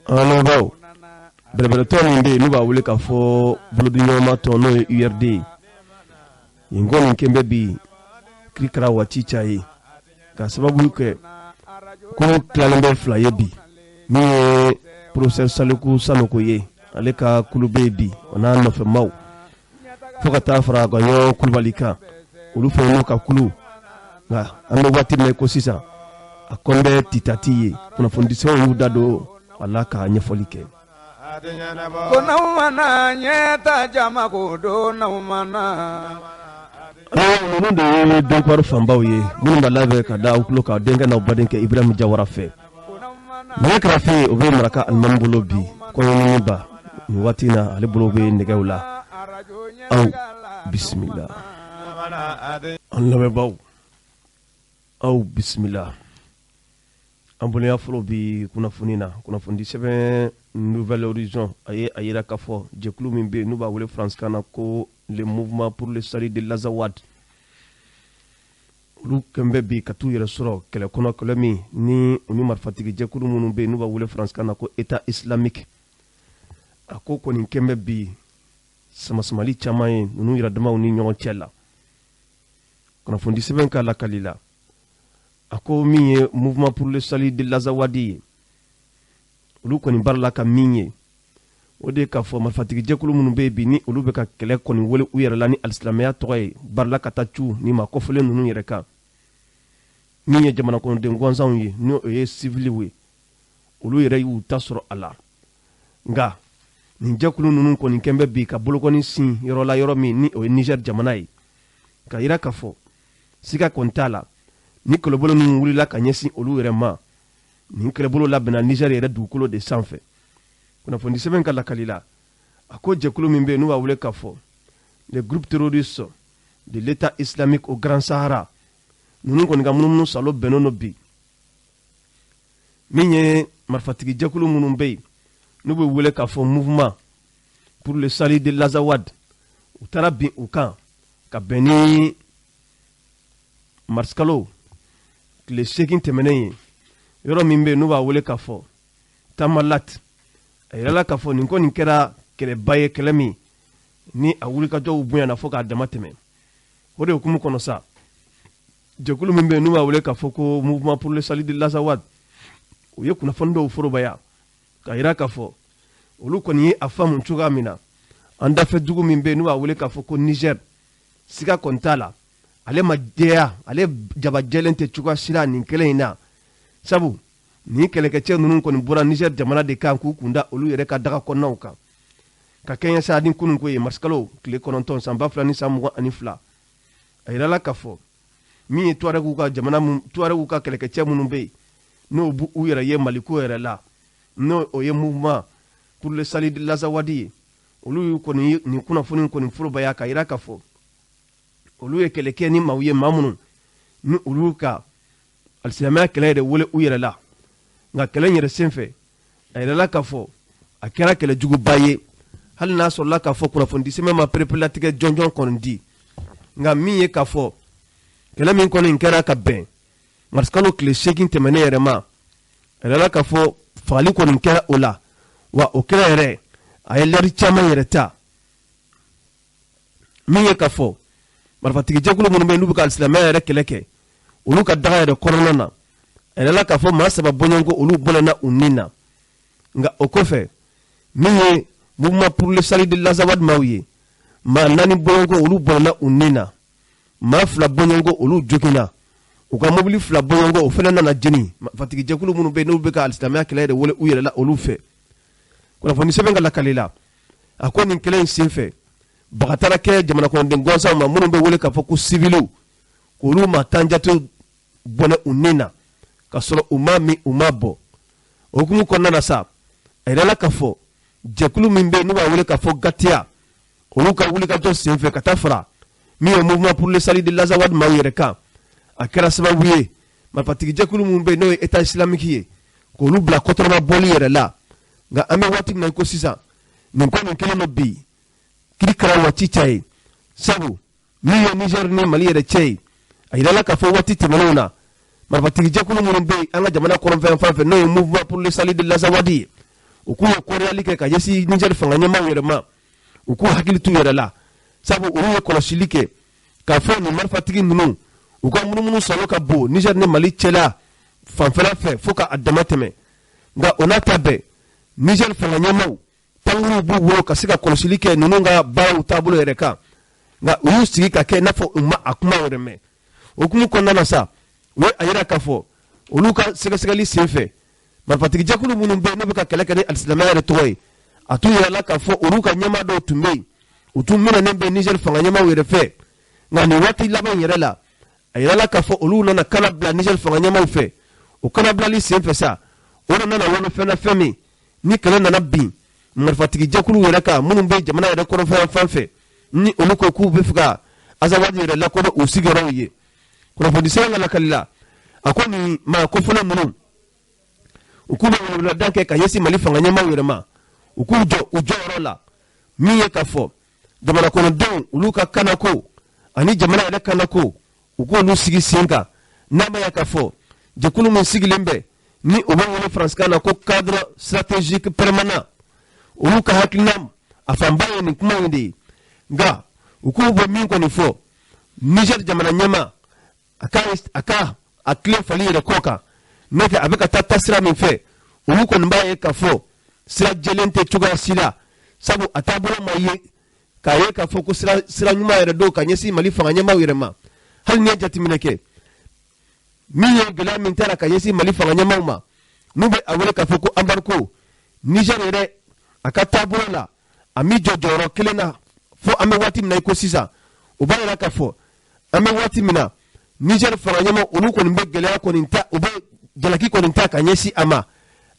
An lamɛnbaaw, bɛrɛbɛrɛtɔn min bɛ yen n'u b'a wele k'a fɔ bolodiɲɔgɔnma tɔn, n'o ye URD ye, nin ko nin kɛn bɛ bi kirikara waati ca ye, ka sababu kɛ ko tilalen bɛ fila ye bi. Min ye professeur Saliku Sanogo ye, ale ka kulu bɛ yen bi, o n'a nɔfɛmaw, fo ka taa fara Gaɲɔ Kulubali kan, olu fana n'u ka kulu. Nka an bɛ waati min ko sisan, a kɔni bɛ titati ye. Kunnafonidisɛbɛnw y'u da don a la ka ɲɛfɔli kɛ. Ko n'aw mana ɲɛta jama ko don n'aw mana. Ninnu de ye denkɔrɔ fanbaw ye minnu b'a labɛn ka da aw tulo kan denkɛ n'aw badenkɛ Ibrahim Jawara fɛ. Nɛgɛ karafe, o bɛ maraka alimami bolo bi. Kɔɲɔɲini ba, nin waati in na, ale bolo bɛ nɛgɛw la. Aw bisimila, an lamɛnbaaw, aw bisimila. An boloya fɔlɔ bi kunnafoni na, kunnafoni sɛbɛn Nouvel Horizon, a ye a yira k'a fɔ jɛkulu min bɛ yen n'u b'a wele faransikan na ko le Mouvement pour le salut de l'Azawad, olu kɛn bɛ bi ka t'u yɛrɛ sɔrɔ kɛlɛ kɔnɔ, kɛlɛ min ni u ni marifatigi jɛkulu minnu bɛ yen n'u b'a wele faransikan na ko État islamique. A ko kɔni kɛn bɛ bi samasamali caman ye ninnu yɛrɛ damaw ni ɲɔgɔn cɛ la. Kunnafoni sɛbɛn ka lakali la, a ko min ye Mouvement pour le salut de l'Azawad ye, olu kɔni baara la ka min ye, o de ye k'a fɔ marifatigi jɛkulu minnu bɛ yen bi, ni olu bɛ ka kɛlɛ kɔni wele u yɛrɛ la ni alisilamɛya tɔgɔ ye, barila ka taa cu ni maa kɔfɔlen ninnu yɛrɛ kan, min ye jamana kɔnɔden gansanw ye, ni o ye siviliw ye, olu yɛrɛ y'u ta sɔrɔ a la. Nka nin jɛkulu ninnu kɔni kɛn bɛ bi ka bolokɔni sin yɔrɔ la, yɔrɔ min ni o ye Niger jamana ye, ka yira k'a fɔ siga kɔni t'a la, ni kɛlɛbolo ninnu wulila ka ɲɛsin olu yɛrɛ ma, nin kɛlɛbolo labɛnna Niger yɛrɛ dugukolo de sanfɛ. Kunnafoni sɛbɛn ka lakali la, a ko jɛkulu min bɛ yen n'u b'a wele k'a fɔ le groupe terroriste de l'État islamique au Grand Sahara, ninnu kɔni ka munumunu salo bɛnnen don bi min ye marifatigi jɛkulu minnu bɛ yen n'u bɛ wele k'a fɔ Mouvement pour le salut de l'Azawad, u taara bin u kan ka bɛn ni marisikalo tile 8 tɛmɛnen ye, yɔrɔ min bɛ yen n'u b'a wele k'a fɔ Tamalat. A yirala k'a fɔ nin ko nin kɛra kɛlɛba ye, kɛlɛ min ni a wulikajɔw bonyana fo k'a dama tɛmɛ. O de hukumu kɔnɔ sa, jɛkulu min bɛ yen n'u b'a wele k'a fɔ ko Mouvement pour le salut de l'Azawad, u ye kunnafoni dɔw forobaya ka yira k'a fɔ olu kɔni ye a faamu cogoya min na, an dafɛ dugu min bɛ yen n'u b'a wele k'a fɔ ko Niger, siga kɔni t'a la, ale ma jɛya, ale jaba jɛlen tɛ cogoya si la nin kɛlɛ in na, sabu nin kɛlɛkɛcɛ ninnu kɔni bɔra Niger jamana de kan k'u kunda olu yɛrɛ ka daga kɔnɔnaw kan. Ka kɛɲɛ sa ni kununko ye, marisikalo tile 9 san 2022, a yirala k'a fɔ min ye Tuarɛguw ka jamana, Tuarɛguw ka kɛlɛkɛcɛ minnu bɛ yen n'o b'u u yɛrɛ ye Maliko yɛrɛ la, n'o o ye Mouvement pour le salut de l'Azawad ye, olu y'u kɔni nin kunnafoni kɔni forobaya ka yira k'a fɔ olu ye kɛlɛ kɛ ni maaw ye, maa minnu ni olu ka alisilamɛya kɛlɛ yɛrɛ wele u yɛrɛ la. Nka kɛlɛ in yɛrɛ senfɛ, a yirala k'a fɔ a kɛra kɛlɛjuguba ye, hali n'a sɔrɔla k'a fɔ kunnafoni sɛbɛn ma pereperelatigɛ jɔnjɔn kɔni di. Nka min ye k'a fɔ kɛlɛ min kɔni kɛra ka bɛn marisikalo tile 8 tɛmɛnen yɛrɛ ma, a yirala k'a fɔ fagali kɔni kɛra o la, wa o kɛlɛ yɛrɛ a ye lɛri caman yɛrɛ ta. Min ye k'a fɔ marifatigi jɛkulu minnu bɛ yen n'u bɛ ka alisilamɛya yɛrɛ kɛlɛ kɛ, olu ka daga yɛrɛ kɔnɔna na, a yirala k'a fɔ maa saba bɔɲɔgɔnko, olu bɔnɛna u ni na. Nka o kɔfɛ, min ye Mouvement pour le salut de l'Azawad maaw ye, maa naani bɔɲɔgɔnko, olu bɔnɛna u ni na, maa fila bɔɲɔgɔnko, olu joginna, u ka mobili fila bɔɲɔgɔnko, o fana nana jeni marifatigi jɛkulu minnu bɛ yen n'u bɛ ka alisilamɛya kɛlɛ yɛrɛ wele u yɛrɛ la, olu fɛ. Kunnafoni sɛbɛn ka lakali la, a ko nin kɛlɛ in senfɛ, baga taara kɛ jamana kɔnɔden gansanw ma minnu bɛ wele k'a fɔ ko siviliw, k'olu maa 10 jate bɔnɛ u ni na ka sɔrɔ u ma min, u ma bɔ. O hukumu kɔnɔna na sa, a yirala k'a fɔ jɛkulu min bɛ yen n'u b'a wele k'a fɔ GATIA, olu ka wulikajɔ senfɛ ka taa fara min ye Mouvement pour le salut de l'Azawad maaw yɛrɛ kan, a kɛra sababu ye marifatigi jɛkulu minnu bɛ yen n'o ye État islamique ye, k'olu bila kɔtɔrɔma bɔli yɛrɛ la. Nka an bɛ waati min na i ko sisan, nin ko nin kɛlen don bi kiri kɛra waati ca ye, sabu min ye Niger ni Mali yɛrɛ cɛ ye, a yirala k'a fɔ waati tɛmɛnenw na, marifatigi jɛkulu minnu bɛ yen an ka jamana kɔrɔnfɛ fan fɛ, n'o ye Mouvement pour le salut de l'Azawad ye, U k'u ye kɔrɔyali kɛ ka ɲɛsin Niger fanga ɲɛmaaw yɛrɛ ma, u k'u hakili t'u yɛrɛ la, sabu olu ye kɔlɔsili kɛ k'a fɔ nin marifatigi ninnu, u ka munumunu salo ka bon Niger ni Mali cɛla fanfɛla fɛ fo ka a dama tɛmɛ. Nka o n'a ta bɛɛ, Niger fanga ɲɛmaaw pankuruw b'u bolo ka se ka kɔlɔsili kɛ ninnu ka baaraw taabolo yɛrɛ kan, nka u y'u sigi ka kɛ i n'a fɔ u ma a kuma yɛrɛ mɛn. O hukumu kɔnɔna na sa, u ye a yira k'a fɔ olu ka sɛgɛsɛgɛli senfɛ, marifatigijɛkulu minnu bɛ n'u bɛ ka kɛlɛ kɛ ni alisilamɛya yɛrɛ tɔgɔ ye, a tun yirala k'a fɔ olu ka ɲɛmaa dɔw tun bɛ yen, u tun minɛnen bɛ Niger fanga ɲɛmaaw yɛrɛ fɛ. Nka nin waati laban yɛrɛ la, a yirala k'a fɔ olu nana kana bila Niger fanga ɲɛmaaw fɛ. O kanabilali senfɛ sa, o nana wolo fɛn na, fɛn min ni kɛlɛ nana bin marifatigijɛkulu yɛrɛ kan minnu bɛ jamana yɛrɛ kɔrɔnfɛ fan fɛ, ni olu ko k'u bɛ fɛ ka Azawadi yɛrɛ lakodɔn u sigiyɔrɔw ye. Kunnafoni sɛbɛn ka lakali la, a ko nin maa kofɔlen ninnu, u k'u bɛ weleweleda kɛ ka ɲɛsin Mali fanga ɲɛmaaw yɛrɛ ma, u k'u jɔ u jɔyɔrɔ la, min ye k'a fɔ jamana kɔnɔdenw olu ka kanako ani jamana yɛrɛ kanako, u k'olu sigi sen kan. N'a ma ya k'a fɔ jɛkulu min sigilen bɛ ni o bɛ wele faransikan na ko Cadre stratégique permanent, olu ka hakilina a fanba ye nin kuma in de ye. Nka u k'u bɛ min kɔni fɔ, Niger jamana ɲɛmaa, a ka a tilen fali yɛrɛ kɔ kan, n'o tɛ a bɛ ka taa taasira min fɛ, olu kɔni b'a ye k'a fɔ sira jɛlen tɛ cogoya si la, sabu a taabolo ma ye k'a ye k'a fɔ ko sira ɲuman yɛrɛ don ka ɲɛsin Mali fanga ɲɛmaaw yɛrɛ ma. Hali n'i ye jateminɛ kɛ, min ye gɛlɛya min taara ka ɲɛsin Mali fanga ɲɛmaaw ma, n'u bɛ a wele k'a fɔ ko embargo, Niger yɛrɛ a ka taabolo la, a m'i jɔ jɔyɔrɔ kelen na fo an bɛ waati min na i ko sisan. O b'a yira k'a fɔ an bɛ waati min na, Niger fanga ɲɛmaaw olu kɔni bɛ gɛlɛya kɔni ta, u bɛ jalaki kɔni ta ka ɲɛsin a ma,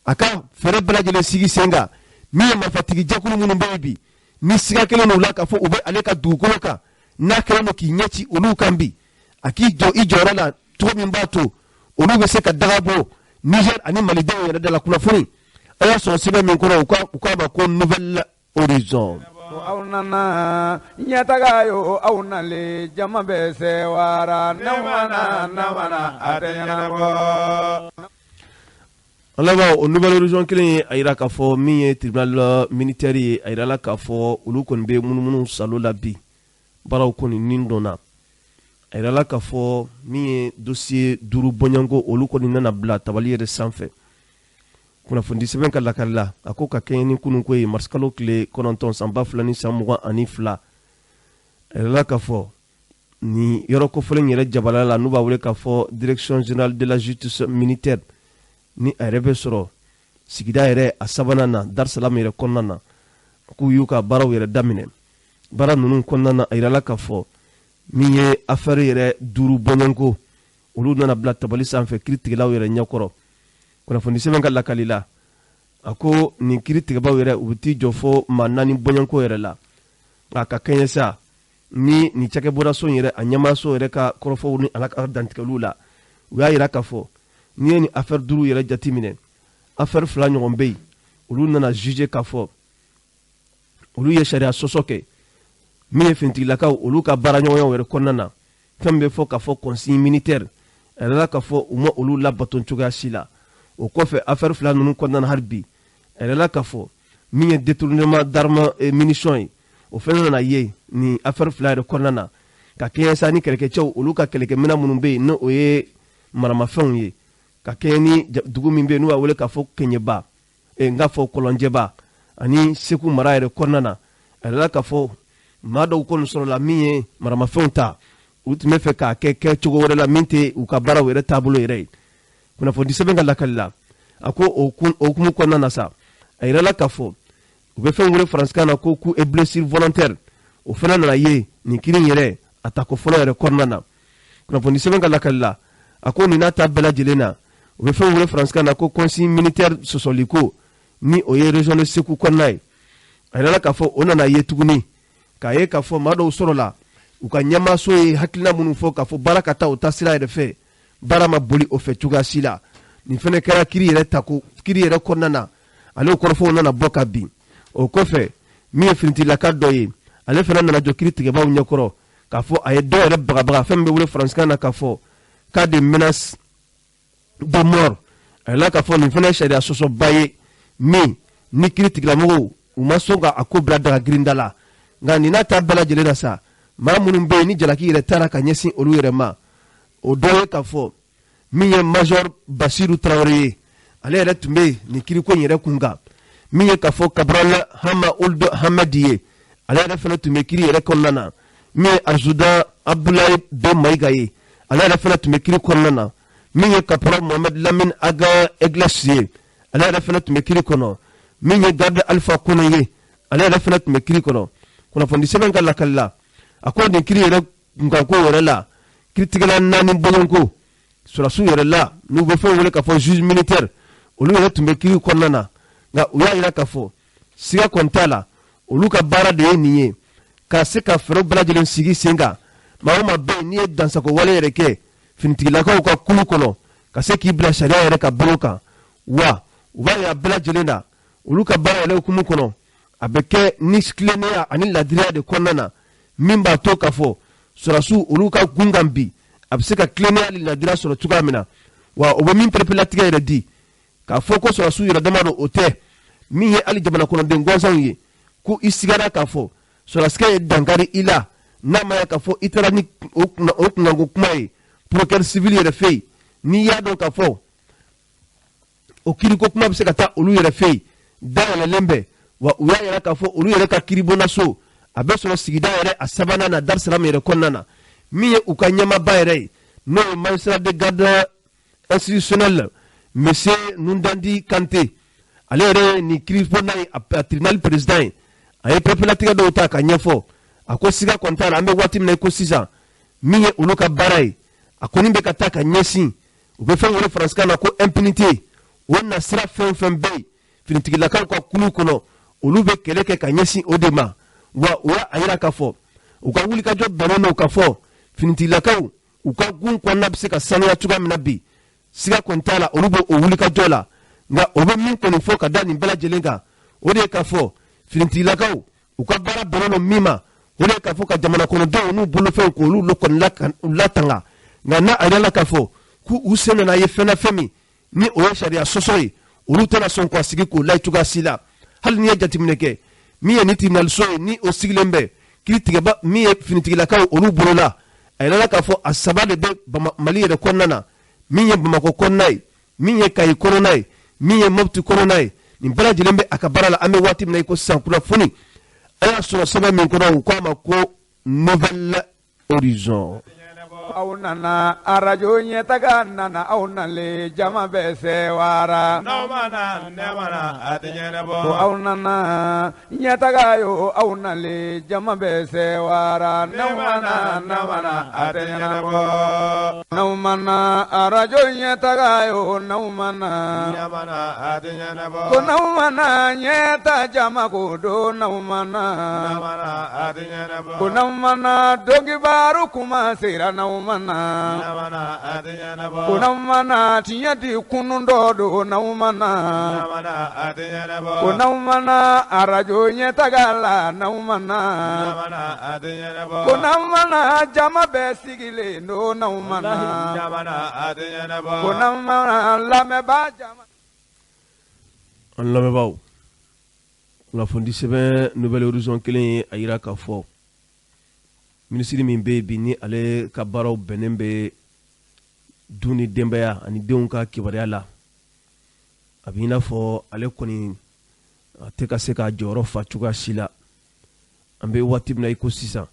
a ka fɛɛrɛ bɛɛ lajɛlen sigi sen kan, min ye marifatigi jɛkulu minnu bɛ yen bi, ni siga kelen don u la k'a fɔ u bɛ ale ka dugukolo kan, n'a kɛlen don k'i ɲɛ ci olu kan bi, a k'i jɔ i jɔyɔrɔ la cogo min b'a to olu bɛ se ka daga bɔ Niger ani Malidenw yɛrɛ da la. Kunnafoni a y'a sɔrɔ sɛbɛn min kɔnɔ, u k'a ma ko Nouvel Horizon. Aw nana ɲɛtaga yo, aw nalen jama bɛ sewara, ne mana namana a tɛ ɲɛnabɔ. An laban, o Nouvel Horizon kelen ye a yira k'a fɔ min ye tribunal militaire ye, a yirala k'a fɔ olu kɔni bɛ munumunu salo la bi, baaraw kɔni nin dɔnna. A yirala k'a fɔ min ye dossier duuru bɔɲɔgɔnko, olu kɔni nana bila tabali yɛrɛ sanfɛ. Kunnafoni sɛbɛn ka lakali la, a ko ka kɛɲɛ ni kununko ye, marisikalo tile 9 san 2022, a yirala k'a fɔ nin yɔrɔ kofɔlen yɛrɛ jabala la, n'u b'a wele k'a fɔ Direction générale de la justice militaire, ni a yɛrɛ bɛ sɔrɔ sigida yɛrɛ a sabanan na, Dar-Salam yɛrɛ kɔnɔna na, k'u y'u ka baaraw yɛrɛ daminɛ. Baara ninnu kɔnɔna na, a yirala k'a fɔ min ye affaire yɛrɛ duuru bɔɲɔgɔnko, olu nana bila tabali sanfɛ kiiritigɛlaw yɛrɛ ɲɛkɔrɔ. Kunnafoni sɛbɛn ka lakali la, a ko nin kiiritigɛbaw yɛrɛ, u bɛ t'i jɔ fo maa naani bɔɲɔgɔnko yɛrɛ la. Nka ka kɛɲɛ sa ni nin cakɛbɔdaso in yɛrɛ a ɲɛmaaso yɛrɛ ka kɔrɔfɔw ni ala ka dantigɛliw la, u y'a yira k'a fɔ n'i ye nin affaire duuru yɛrɛ jateminɛ, affaire fila ɲɔgɔn bɛ yen, olu nana juger k'a fɔ olu ye sariya sɔsɔ kɛ, min ye finitigilakaw olu ka baaraɲɔgɔnyaw yɛrɛ kɔnɔna na, fɛn bɛ fɔ k'a fɔ consigne militaire, a yɛrɛ k'a fɔ u ma olu labato cogoya si la. O kɔfɛ, affaire fila ninnu kɔnɔna na hali bi, a yɛrɛ k'a fɔ min ye détournement d'armes et munitions ye, o fɛn nana ye nin affaire fila yɛrɛ kɔnɔna na, ka kɛɲɛ sa ni kɛlɛkɛcɛw olu ka kɛlɛkɛminɛn minnu bɛ yen, n'o o ye maramafɛnw ye, ka kɛɲɛ ni dugu min bɛ yen n'u b'a wele k'a fɔ Keɲeba, n k'a fɔ Kɔlɔnjɛba ani Segu mara yɛrɛ kɔnɔna na. A yɛrɛ k'a fɔ maa dɔw kɔni sɔrɔla min ye maramafɛnw ta, u tun bɛ fɛ k'a kɛ kɛcogo wɛrɛ la min tɛ u ka baaraw yɛrɛ taabolo yɛrɛ ye. Kunnafoni sɛbɛn ka lakali la, a ko o hukumu kɔnɔna na sa, a yirala k'a fɔ u bɛ fɛn wele faransikan na ko coup et blessure volontaire, o fana nana ye nin kiiri in yɛrɛ a tako fɔlɔ yɛrɛ kɔnɔna na. Kunnafoni sɛbɛn ka lakali la, a ko nin n'a ta bɛɛ lajɛlen na, u bɛ fɛn wele faransikan na ko consigne militaire sɔsɔliko, ni o ye région de Segu kɔnɔna ye. A yirala k'a fɔ o nana ye tuguni k'a ye k'a fɔ maa dɔw sɔrɔla, u ka ɲɛmaaso ye hakilina minnu fɔ k'a fɔ baara ka taa o taasira yɛrɛ fɛ, baara ma boli o fɛ cogoya si la. Nin fana kɛra kiiri yɛrɛ tako kiiri yɛrɛ kɔnɔna na, ale kɔrɔfɔw nana bɔ ka bin. O kɔfɛ, min ye finitigilaka dɔ ye, ale fana nana jɔ kiiri tigɛbaw ɲɛkɔrɔ k'a fɔ a ye dɔw yɛrɛ bagabaga, fɛn min bɛ wele faransikan na k'a fɔ cas de menace de mort. A yɛrɛ k'a fɔ nin fana ye sariya sɔsɔba ye min Ni kiri tigilamɔgɔw u ma sɔn ka a ko bila daga girinda la. Nka nin n'a ta bɛɛ lajɛlen na sa, maa minnu bɛ yen ni jalaki yɛrɛ taara ka ɲɛsin olu yɛrɛ ma, o dɔ ye k'a fɔ min ye Major Basiru Tarawele ye, ale yɛrɛ tun bɛ nin kiriko in yɛrɛ kun kan. Min ye k'a fɔ Caporal Hama Ould Hamadi ye, ale yɛrɛ fana tun bɛ kiri yɛrɛ kɔnɔna na. Min ye Adjudant Abdoulaye B Mayiga ye, ale yɛrɛ fana tun bɛ kiri kɔnɔna na. Min ye Caporal Mohamed Lamine Aga Egles ye, ale yɛrɛ fana tun bɛ kiri kɔnɔ. Min ye Garde Alpha Kone ye, ale yɛrɛ fana tun bɛ kiri kɔnɔ. Kunnafoni sɛbɛn ka lakali la, a ko nin kiri yɛrɛ kunkanko yɛrɛ la, kiritigɛla 4 bɔɲɔgɔnko sɔrɔdasiw yɛrɛ la, n'u bɛ fɛn wele k'a fɔ juge militaire, olu yɛrɛ tun bɛ kiri kɔnɔna na. Nka u y'a jira k'a fɔ siga kɔni t'a la, olu ka baara de ye nin ye, ka se ka fɛɛrɛw bɛɛ lajɛlen sigi sen kan. Maa o maa bɛ yen n'i ye dansago wale yɛrɛ kɛ finitigilakaw ka kulu kɔnɔ, ka se k'i bila sariya yɛrɛ ka bolo kan. Wa u b'a yira bɛɛ lajɛlen na, olu ka baara yɛrɛ hukumu kɔnɔ, a bɛ kɛ ni tilennenya ani ladiriya de kɔnɔna na, min b'a to k'a fɔ sɔrɔdasiw olu ka gun kan bi, a bɛ se ka tilennenya ni ladiriya sɔrɔ cogoya min na. Wa o bɛ min pereperelatigɛ yɛrɛ di k'a fɔ ko sɔrɔdasiw yɛrɛ dama don, o tɛ. Min ye hali jamana kɔnɔden gansanw ye, ko i sigara k'a fɔ sɔrɔdasikɛ ye dankari i la, n'a ma ya k'a fɔ i taara ni o kunkanko kuma ye procureur civil yɛrɛ fɛ yen, n'i y'a dɔn k'a fɔ o kiriko kuma bɛ se ka taa olu yɛrɛ fɛ yen, dayɛlɛlen bɛ. Wa u y'a yira k'a fɔ olu yɛrɛ ka kiribonnaso a bɛ sɔrɔ sigida yɛrɛ a sabanan na, Dar Salam yɛrɛ kɔnɔna na. Min ye u ka ɲɛmaaba yɛrɛ ye, n'o ye magistrat de garde institutionnel monsieur Nundandi Kante, ale yɛrɛ ye nin kiribonda ye, a tribunal président ye. A ye pereperelatigɛ dɔw ta ka ɲɛfɔ. A ko siga kɔni t'a la, an bɛ waati min na i ko sisan, min ye olu ka baara ye, a kɔni bɛ ka taa ka ɲɛsin u bɛ fɛn wele faransikan na ko impunité. O nasira fɛn o fɛn bɛ yen finitigilakaw ka kulu kɔnɔ, olu bɛ kɛlɛ kɛ ka ɲɛsin o de ma. Wa u y'a yira k'a fɔ u ka wulikajɔ bɛnnen don k'a fɔ finitigilakaw u ka gun kɔnɔna bɛ se ka sanuya cogoya min na bi, siga kɔni t'a la, olu bɛ o wulikajɔ la. Nka o bɛ min kɔni fɔ ka da nin bɛɛ lajɛlen kan, o de ye k'a fɔ finitigilakaw u ka baara bɛnnen don min ma, o de ye k'a fɔ ka jamana kɔnɔdenw n'u bolofɛnw k'olu kɔni latanga. Nka n'a a yirala k'a fɔ k'u sen nana ye fɛn na, fɛn min ni o ye sariya sɔsɔ ye, olu tɛna sɔn k'a sigi k'o layi cogoya si la. Hali n'i ye jateminɛ kɛ, min ye ni tribunal-so ye, ni o sigilen bɛ kiritigɛba min ye finitigilakaw olu bolo la, a yirala k'a fɔ a 3 de bɛ Mali yɛrɛ kɔnɔna na, min ye Bamakɔ kɔnɔna ye, min ye Kayi kɔnɔna ye, min ye Mopti kɔnɔna ye. Nin bɛɛ lajɛlen bɛ a ka baara la an bɛ waati min na i ko sisan. Kunnafoni a y'a sɔrɔ sɛbɛn min kɔnɔ, u k'a ma ko Nouvel Horizon. Aw nana arajo ɲɛtaga nana, aw nalen jama bɛɛ sewara. N'aw ma na nɛɛma na, a tɛ ɲɛnabɔ. Ko aw nana ɲɛtaga yo, aw nalen jama bɛɛ sewara. N'aw ma na nɛɛma na, a tɛ ɲɛnabɔ. N'aw ma na arajo ɲɛtaga yo, n'aw ma na nɛɛma na, a tɛ ɲɛnabɔ. Ko n'aw ma na ɲɛta jama ko don, n'aw ma na nɛɛma na, a tɛ ɲɛnabɔ. Ko n'aw ma na donkibaru kuma sera, n'aw ma na nɛɛma na, a tɛ ɲɛnabɔ. Ko n'aw ma na tiɲɛ di kunun dɔ don, n'aw ma na nɛɛma na, a tɛ ɲɛnabɔ. Ko n'aw ma na arajo ɲɛtaga la, n'aw ma na nɛɛma na, a tɛ ɲɛnabɔ. Ko n'aw ma na jama bɛɛ sigilen don, n'aw ma na nɛɛma na, a tɛ ɲɛnabɔ. Ko n'aw ma na lamɛnbaa jama. An lamɛnbaaw, kunnafoni sɛbɛn Nouvel Horizon kelen ye a yira k'a fɔ minisiri min bɛ yen bi, ni ale ka baaraw bɛnnen bɛ du ni denbaya ani denw ka kibaruya la, a bɛ i n'a fɔ ale kɔni a tɛ ka se k'a jɔyɔrɔ fa cogoya si la. An bɛ waati min na i ko sisan,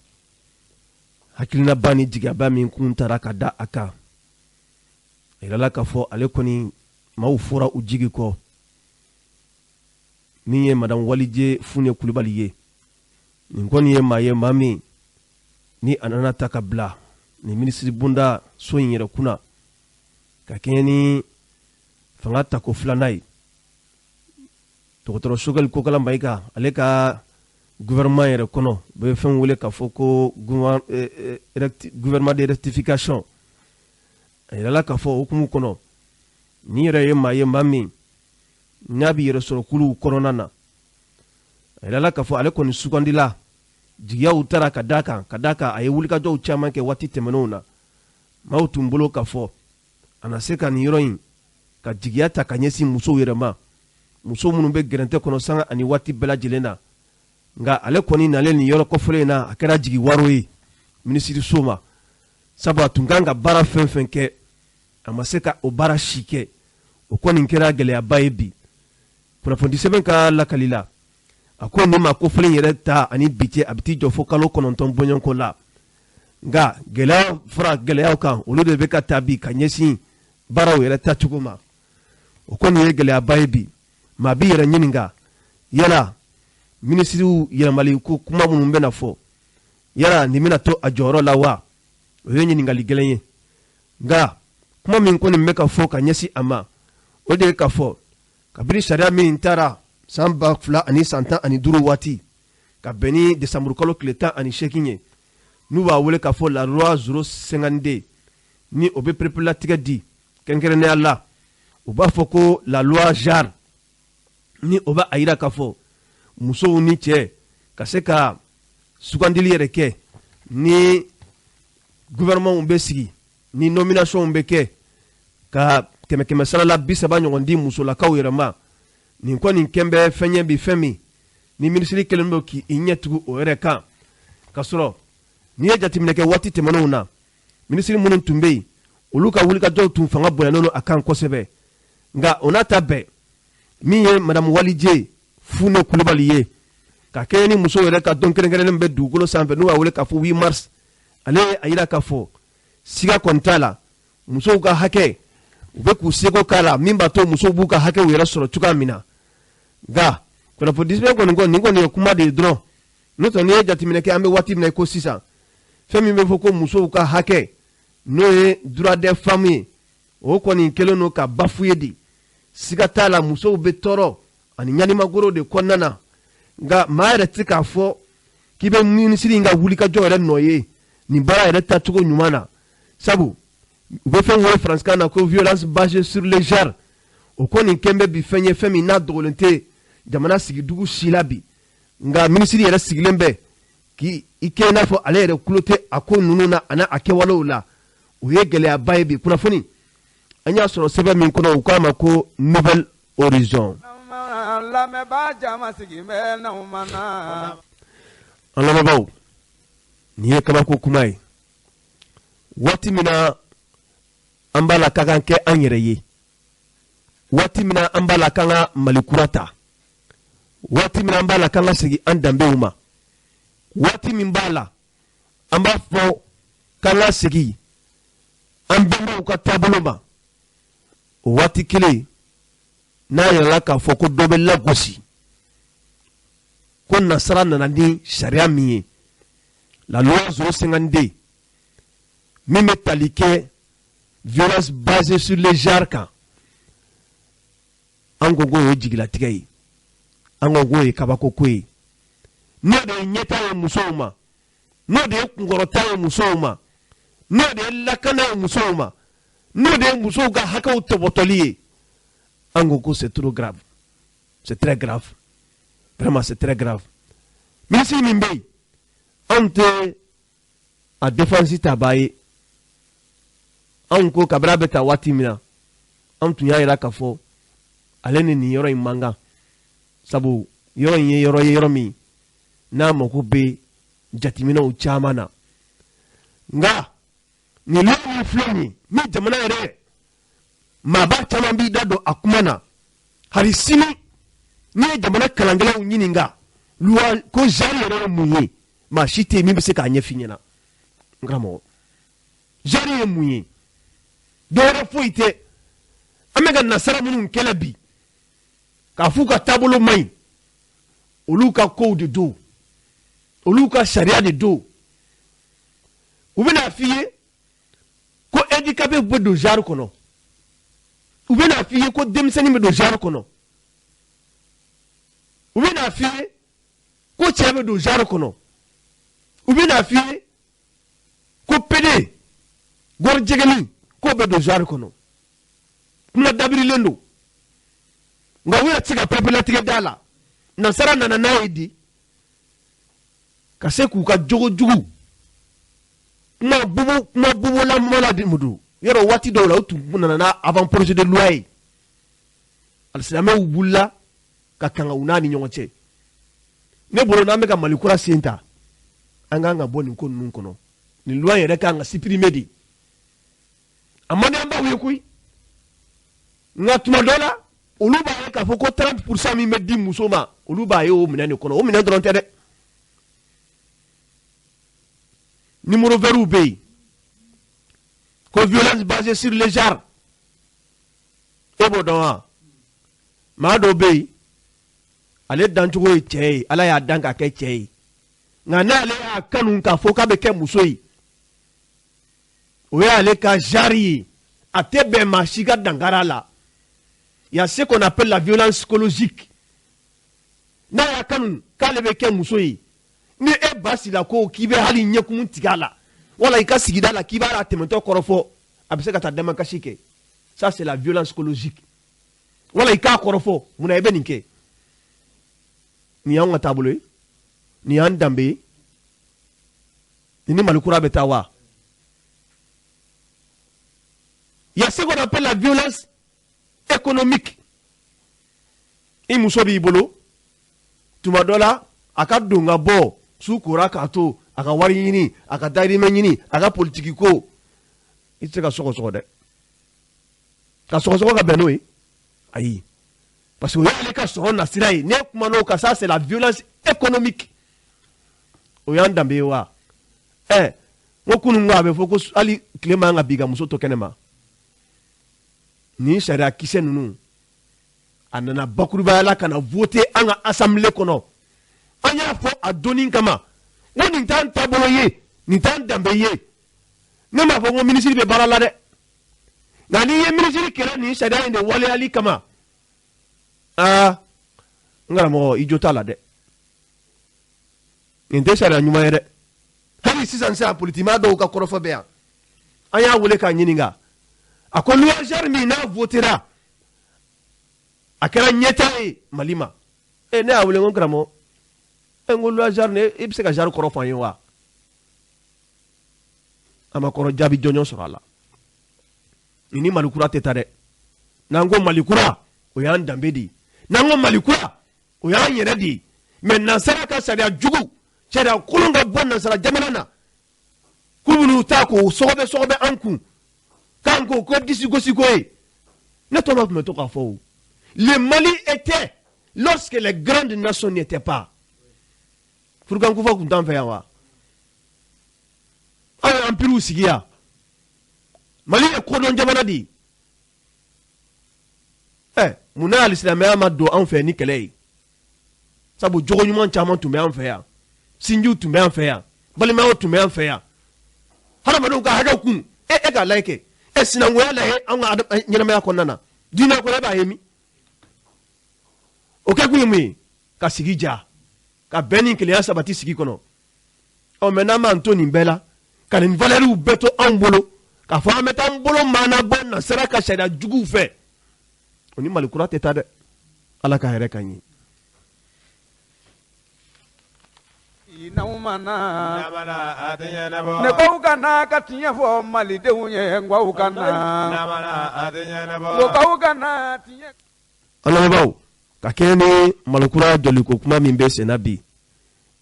hakilinaba ni jigiyaba min kun taara ka da a kan, a yirala k'a fɔ ale kɔni maaw fɔra u jigi kɔ. Min ye madame Walije Fune Kulubali ye, nin kɔni ye maa ye, maa min ni a nana ta ka bila nin minisiri bonda so in yɛrɛ kunna ka kɛɲɛ ni fanga tako filanan ye. Dɔgɔtɔrɔ Choguel Kokala Mayiga, ale ka gouvernement yɛrɛ kɔnɔ, u bɛ fɛn wele k'a fɔ ko gouvernement de rectification. A yirala k'a fɔ o hukumu kɔnɔ, nin yɛrɛ ye maa ye, maa min n'a bɛ yɛrɛ sɔrɔ kuluw kɔnɔna na. A yirala k'a fɔ ale kɔni sugandila, jigiyaw taara ka d'a kan, ka d'a kan a ye wulikajɔw caman kɛ waati tɛmɛnenw na. Maaw tun bolo k'a fɔ a na se ka nin yɔrɔ in ka jigiya ta ka ɲɛsin musow yɛrɛ ma. Muso minnu bɛ gɛrɛntɛ kɔnɔ sanga ani waati bɛɛ lajɛlen na, nka ale kɔni nalen nin yɔrɔ kɔfɔlen in na, a kɛra jigi waro ye minisiriso ma, sabu a tun kan ka baara fɛn fɛn kɛ, a ma se ka o baara si kɛ. O kɔni kɛra gɛlɛyaba ye bi. Kunnafonidisɛbɛn ka lakali la, a ko nin maa kofɔlen yɛrɛ ta ani bi cɛ, a bɛ t'i jɔ fo kalo 9 bɔɲɔgɔnko la. Nka gɛlɛya fara gɛlɛyaw kan, olu de bɛ ka ta bi ka ɲɛsin baaraw yɛrɛ tacogo ma. O kɔni ye gɛlɛyaba ye bi. Maa b'i yɛrɛ ɲininka, yala minisiriw yɛlɛmali ko kuma minnu bɛna fɔ, yala nin bɛna to a jɔyɔrɔ la wa? O ye ɲininkali gɛlɛn ye. Nka kuma min kɔni bɛ ka fɔ ka ɲɛsin a ma, o de ye k'a fɔ kabini sariya min taara san 2015 waati, ka bɛn ni desanburukalo tile 18 ye, n'u b'a wele k'a fɔ la loi 052, ni o bɛ pereperelatigɛ di kɛrɛnkɛrɛnnenya la, u b'a fɔ ko la loi genre, ni o b'a yira k'a fɔ musow ni cɛ ka se ka sugandili yɛrɛ kɛ, ni gouvernement bɛ sigi, ni nomination bɛ kɛ, ka kɛmɛ kɛmɛ sarala 30 ɲɔgɔn di musolakaw yɛrɛ ma. Nin kɔni kɛn bɛ fɛn ye bi, fɛn min ni minisiri kɛlen don k'i ɲɛ tugu o yɛrɛ kan. K'a sɔrɔ n'i ye jateminɛ kɛ waati tɛmɛnenw na, minisiri minnu tun bɛ yen, olu ka wulikajɔw tun fanga bonyanen don a kan kosɛbɛ. Nka o n'a ta bɛɛ, min ye madamu Walije Fune Kulubali ye, ka kɛɲɛ ni musow yɛrɛ ka don kɛrɛnkɛrɛnnen bɛ dugukolo sanfɛ, n'u b'a wele k'a fɔ 8 mars, ale ye a yira k'a fɔ siga kɔni t'a la, musow ka hakɛ, u bɛ k'u seko k'a la, min b'a to musow b'u ka hakɛw yɛrɛ sɔrɔ cogoya min na. Nka kunnafonidisɛbɛn kɔni ko nin kɔni ye kuma de ye dɔrɔn. N'o tɛ, n'i ye jateminɛ kɛ, an bɛ waati min na i ko sisan, fɛn min bɛ fɔ ko musow ka hakɛ, n'o ye droit des femmes ye, o kɔni kɛlen don ka bafoué de. Siga t'a la, musow bɛ tɔɔrɔ ani ɲanimagoro de kɔnɔna na. Nka maa yɛrɛ tɛ se k'a fɔ k'i bɛ minisiri in ka wulikajɔ yɛrɛ nɔ ye nin baara yɛrɛ tacogo ɲuman na, sabu u bɛ fɛn wele faransikan na ko violence basée sur le genre. O kɔni kɛn bɛ bi fɛn ye, fɛn min n'a dogolen tɛ jamana sigidugu si la bi. Nka minisiri yɛrɛ sigilen bɛ k'i kɛ i n'a fɔ ale yɛrɛ kulo tɛ a ko ninnu na ani a kɛwalew la. O ye gɛlɛyaba ye bi. Kunnafoni an y'a sɔrɔ sɛbɛn min kɔnɔ, u k'a ma ko Nouvel Horizon. Lamɛnbaa jama sigi bɛ n'aw ma na. An lamɛnbaaw, nin ye kabako kuma ye. Waati min na an b'a la ka kan kɛ an yɛrɛ ye, waati min na an b'a la k'an ka Mali kura ta, waati min na an b'a la k'an ka segin an danbew ma, waati min b'a la an b'a fɔ k'an ka segin an bɛnbaw ka taabolo ma, o waati kelen n'a yɛrɛla k'a fɔ ko dɔ bɛ lagosi, ko nasara nana ni sariya min ye, la loi 052, min bɛ tali kɛ violence basée sur le genre kan, an ko k'o ye jigilatigɛ ye, an ko k'o ye kabako ko ye. N'o de ye ɲɛta ye musow ma, n'o de ye kunkɔrɔta ye musow ma, n'o de ye lakana ye musow ma, n'o de ye musow ka hakɛw tɔbɔtɔli ye, an ko ko c'est trop grave, c'est très grave, vraiment c'est très grave. Minisiri min bɛ yen, anw tɛ a défense tabaa ye. Anw ko kabini a bɛ ta waati min na, anw tun y'a yira k'a fɔ ale ni nin yɔrɔ in man kan, sabu yɔrɔ in ye yɔrɔ ye, yɔrɔ min n'a mako bɛ jateminɛw caman na. Nka nin loi min filɛ nin ye, ni jamana yɛrɛ maaba caman b'i da don a kuma na, hali sini n'i ye jamana kalankɛlaw ɲininka loi ko genre yɛrɛ ye mun ye, maa si tɛ yen min bɛ se k'a ɲɛf'i ɲɛna. N karamɔgɔ, genre ye mun ye? Dɔwɛrɛ foyi tɛ, an bɛ ka nasara minnu kɛlɛ bi k'a f'u ka taabolo man ɲi, olu ka kow de don, olu ka sariya de don. U bɛna f'i ye ko handicapé bɛ don genre kɔnɔ, u bɛna f'i ye ko denmisɛnnin bɛ don genre kɔnɔ, u bɛna f'i ye ko cɛ bɛ don genre kɔnɔ, u bɛna f'i ye ko pédé gɔrɔjɛgɛni k'o bɛ don genre kɔnɔ. Kuma dabirilen don, nka u yɛrɛ tɛ se ka pereperelatigɛ da la. Nasara nana n'a ye di ka se k'u ka jogo jugu kuma bubu, kuma bubolamɔ la di mudu yɔrɔ. Waati dɔw la, u tun nana n'a avant projet de loi ye, alisilamɛw wulila. ka kanga u n'a ni ɲɔgɔn cɛ. Ne bolo, n'an bɛ ka Mali kura sen ta, an kan ka bɔ nin ko ninnu kɔnɔ. Nin loi yɛrɛ kan ka supprimer de. A man di an baw ye koyi, nka tuma dɔ la, olu b'a ye k'a fɔ ko 30% min bɛ di muso ma, olu b'a ye o minɛn de kɔnɔ. O minɛn dɔrɔn tɛ dɛ, numéro vert bɛ yen ko violence basée sur le genre. E b'o dɔn wa? Maa dɔw bɛ yen, ale dancogo ye cɛ ye, Ala y'a dan ka kɛ cɛ ye, nka n'ale y'a kanu k'a fɔ k'a bɛ kɛ muso ye, o y'ale ka genre ye, a tɛ bɛn maa si ka dankari a la. Il y a ce qu'on appelle la violence psychologique. N'a y'a kanu k'ale bɛ kɛ muso ye, ni e ba sila ko k'i bɛ hali ɲɛkumu tigɛ a la, wala i ka sigida la k'i b'a tɛmɛtɔ kɔrɔfɔ, a bɛ se ka taa damakasi kɛ. Ça, c'est la violence psychologique. Wala i k'a kɔrɔfɔ, munna i bɛ nin kɛ? Nin y'anw ka taabolo ye, nin y'an danbe ye, nin ni Mali kura bɛ taa wa? Il y a ce qu'on appelle la violence économique. I muso b'i bolo, tuma dɔ la a ka don ka bɔ, su kora k'a to a ka wari ɲini, a ka dahirimɛ ɲini, a ka politiki ko, i tɛ se ka sɔgɔsɔgɔ dɛ, ka sɔgɔsɔgɔ ka bɛn n'o ye, ayi, parce que o y'ale ka sɔrɔ nasira ye. N'e kumana o kan, ça, c'est la violence économique. O y'an danbe ye wa? Ɛ, n ko kunun ko a bɛ fɔ ko hali tile man ka bin ka muso to kɛnɛ ma. Nin sariya kisɛ ninnu, a nana bakurubaya la ka na voter an ka assemblée kɔnɔ. An y'a fɔ a donni kama n ko nin t'an taabolo ye, nin t'an danbe ye. Ne m'a fɔ ko minisiri bɛ baara la dɛ, nka n'i ye minisiri kɛlɛ nin sariya in de waleyali kama, aa, n karamɔgɔ, i jo t'a la dɛ. Nin tɛ sariya ɲuman ye dɛ. Hali sisan sisan, politimaa dɔw ka kɔrɔfɔ bɛ yan. An y'a wele k'a ɲininka, a ko loi genre min n'a votera, a kɛra ɲɛtaa ye Mali ma. E, ne y'a wele, n ko karamɔgɔ, e, n ko loi genre, ne i bɛ se ka genre kɔrɔ fɔ an ye wa? A ma kɔrɔ jaabi jɔnjɔn sɔrɔ a la. Nin ni Mali kura tɛ taa dɛ. N'an ko Mali kura, o y'an danbe de ye. N'an ko Mali kura, o y'an yɛrɛ de ye. Mɛ nansara ka sariya jugu, sariya kolon ka bɔ nansara jamana na, k'u bɛn'u ta k'o sɔgɔbɛ sɔgɔbɛ an kun, k'an ko ko disi gosi ko ye. Ne tɔgɔ tun bɛ to k'a fɔ o, le Mali était lorsque les grandes nations n'étaient pas. Furukankufa tun t'an fɛ yan wa? Aw ye empire sigi yan. Mali ye kodɔn jamana de ye. Ɛ, munna alisilamɛya ma don anw fɛ ni kɛlɛ ye? Sabu jogo ɲuman caman tun bɛ an fɛ yan, sinjiw tun bɛ an fɛ yan, balimayaw tun bɛ an fɛ yan, hadamadenw ka hakɛw kun. E, e k'a lajɛ kɛ, ɛ, sinankunya lajɛ anw ka ɲɛnamaya kɔnɔna na, diinɛ kɔnɔ, e b'a ye min o kɛ kun ye mun ye? Ka sigi ja, ka bɛn ni kelenya sabati sigi kɔnɔ. Ɔ, mɛ n'an m'an to nin bɛɛ la, ka nin valɛriw bɛɛ to anw bolo, k'a fɔ an bɛ taa an bolo maana bɔ nasara ka sariya juguw fɛ, o ni Mali kura tɛ taa dɛ. Ala ka hɛrɛ ka ɲɛ. N'aw ma na, ne ko ka na ka tiɲɛ fɔ malidenw ye, n ko ka na, ko k'aw ka na tiɲɛ. An lamɛnbaaw, ka kɛɲɛ ni Malikura jɔliko kuma min bɛ senna bi,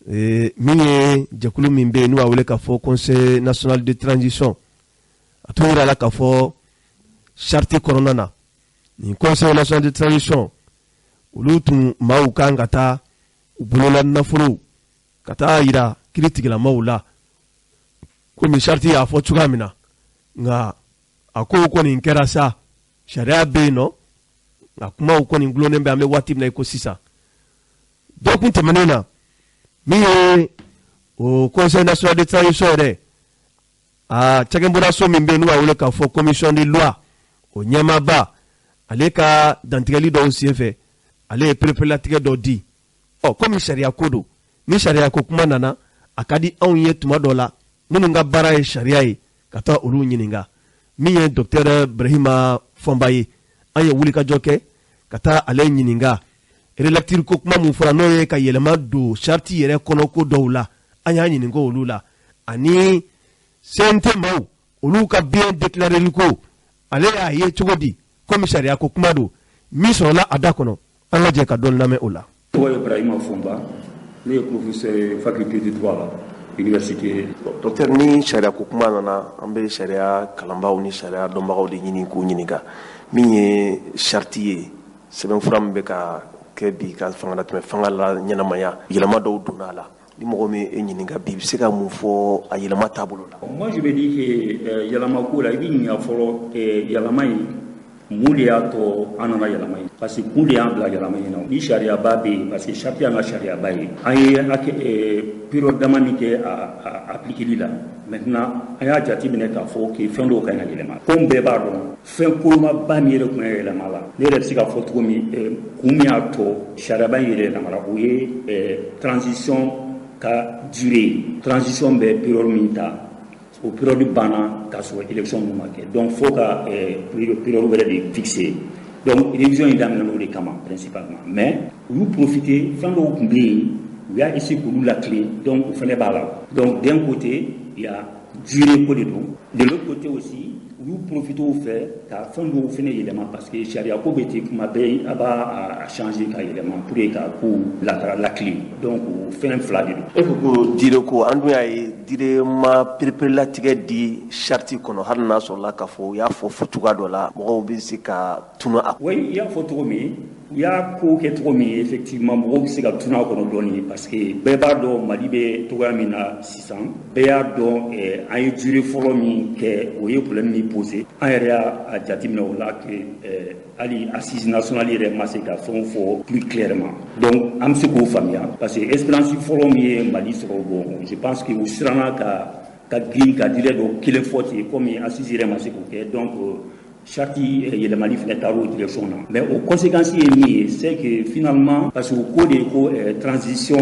min ye jɛkulu min bɛ yen n'u b'a wele k'a fɔ Conseil national de transition, a tun yira la k'a fɔ charte kɔnɔna na, nin Conseil national de transition, olu tun maaw kan ka taa u bolola nafolow ka taa yira kiiritigilamaw la, komi charte y'a fɔ cogoya min na. Nka a kow kɔni kɛra sa, sariya bɛ yen nɔ, nka kumaw kɔni gulonnen bɛ. An bɛ waati min na i ko sisan, dɔgɔkun tɛmɛnen na, min ye o Conseil national de transition yɛrɛ, a cakɛbɔdaso min bɛ yen n'u b'a wele k'a fɔ commission de loi, o ɲɛmaaba, ale ka dantigɛli dɔw senfɛ, ale ye pereperelatigɛ dɔ di. Ɔ, komi sariya ko don, ni sariya ko kuma nana, a ka di anw ye tuma dɔ la, minnu ka baara ye sariya ye, ka taa olu ɲininka. Min ye docteur Brahima Fɔnba ye, an ye wulikajɔ kɛ ka taa ale ɲininka relecture ko kuma mun fɔra, n'o ye ka yɛlɛma don charte yɛrɛ kɔnɔ ko dɔw la. An y'a ɲininka olu la, ani CNT maaw, olu ka bien déclareli ko, ale y'a ye cogo di? Komi sariya ko kuma don, min sɔrɔla a da kɔnɔ. An ka jɛ ka dɔɔni lamɛn o la. Tɔgɔ ye Ibrahima Fɔnba, ne ye professeur faculté de droit la université. Docteur, ni sariya ko kuma nana, an bɛ sariya kalanbaaw ni sariya dɔnbagaw de ɲini k'u ɲininka. Min ye charte ye, sɛbɛnfura min bɛ ka kɛ bi ka fanga tɛmɛ fanga la ɲɛnamaya, yɛlɛma dɔw donna a la. Ni mɔgɔ min e ɲininka bi, i bɛ se ka mun fɔ a yɛlɛma taabolo la? Moi, je vais dire que yɛlɛma ko la, i bɛ ɲininka fɔlɔ, yɛlɛma in, mun de y'a to an nana yɛlɛma in? Parce que kun de y'an bila yɛlɛma in na. Ni sariyaba bɛ yen, parce que charte y'an ka sariyaba ye, an ye hakɛ période dama min kɛ a appliquer la, maintenant an y'a jateminɛ k'a fɔ que fɛn dɔw ka ɲi ka yɛlɛma. Comme bɛɛ b'a dɔn, fɛn kolomaba min yɛrɛ tun ye yɛlɛma la, ne yɛrɛ bɛ se k'a fɔ cogo min, kun min y'a to sariyaba in yɛrɛ yɛlɛmara, o ye transition ka durée. Transition bɛ période min ta, o période banna k'a sɔrɔ élection ma kɛ, donc fo ka période wɛrɛ de fixer. Donc révision in daminɛna o de kama principalement. Mais u y'u profiter, fɛn dɔw tun bɛ yen, u y'a essayer k'olu latilen, donc o fɛnɛ b'a la. Donc d'un côté, il y a durée ko de don, de l'autre côté aussi, u y'u profiter o fɛ ka fɛn dɔw fɛnɛ yɛlɛma, parce que sariya ko bɛ ten, kuma bɛɛ a b'a a changer ka yɛlɛma pour que ka kow latilen. Donc o fɛn fila de don. E ko ko durée ko, an dun y'a ye durée ma pereperelatigɛ di charte kɔnɔ, hali n'a sɔrɔla k'a fɔ u y'a fɔ fɔcogoya dɔ la, mɔgɔw bɛ se ka tunu a. Oui, i y'a fɔ cogo min, u y'a ko kɛ cogo min, effectivement mɔgɔw bɛ se ka tunu a kɔnɔ dɔɔni, parce que bɛɛ b'a dɔn Mali bɛ cogoya min na sisan. Bɛɛ y'a dɔn, an ye durée fɔlɔ min kɛ, o ye problème min posé. An yɛrɛ y'a jateminɛ o la que hali assise nationale yɛrɛ ma se ka fɛnw fɔ plus clairement. Donc an bɛ se k'o faamuya, parce que expérience fɔlɔ min ye Mali sɔrɔ, bon, je pense que u siranna ka girin ka durée dɔ kelen fɔ ten, comme assise yɛrɛ ma se k'o kɛ. Donc charte yɛlɛmali fɛnɛ taara o direction na. Mais o conséquence ye min ye, c'est que finalement, parce que o ko de ko transition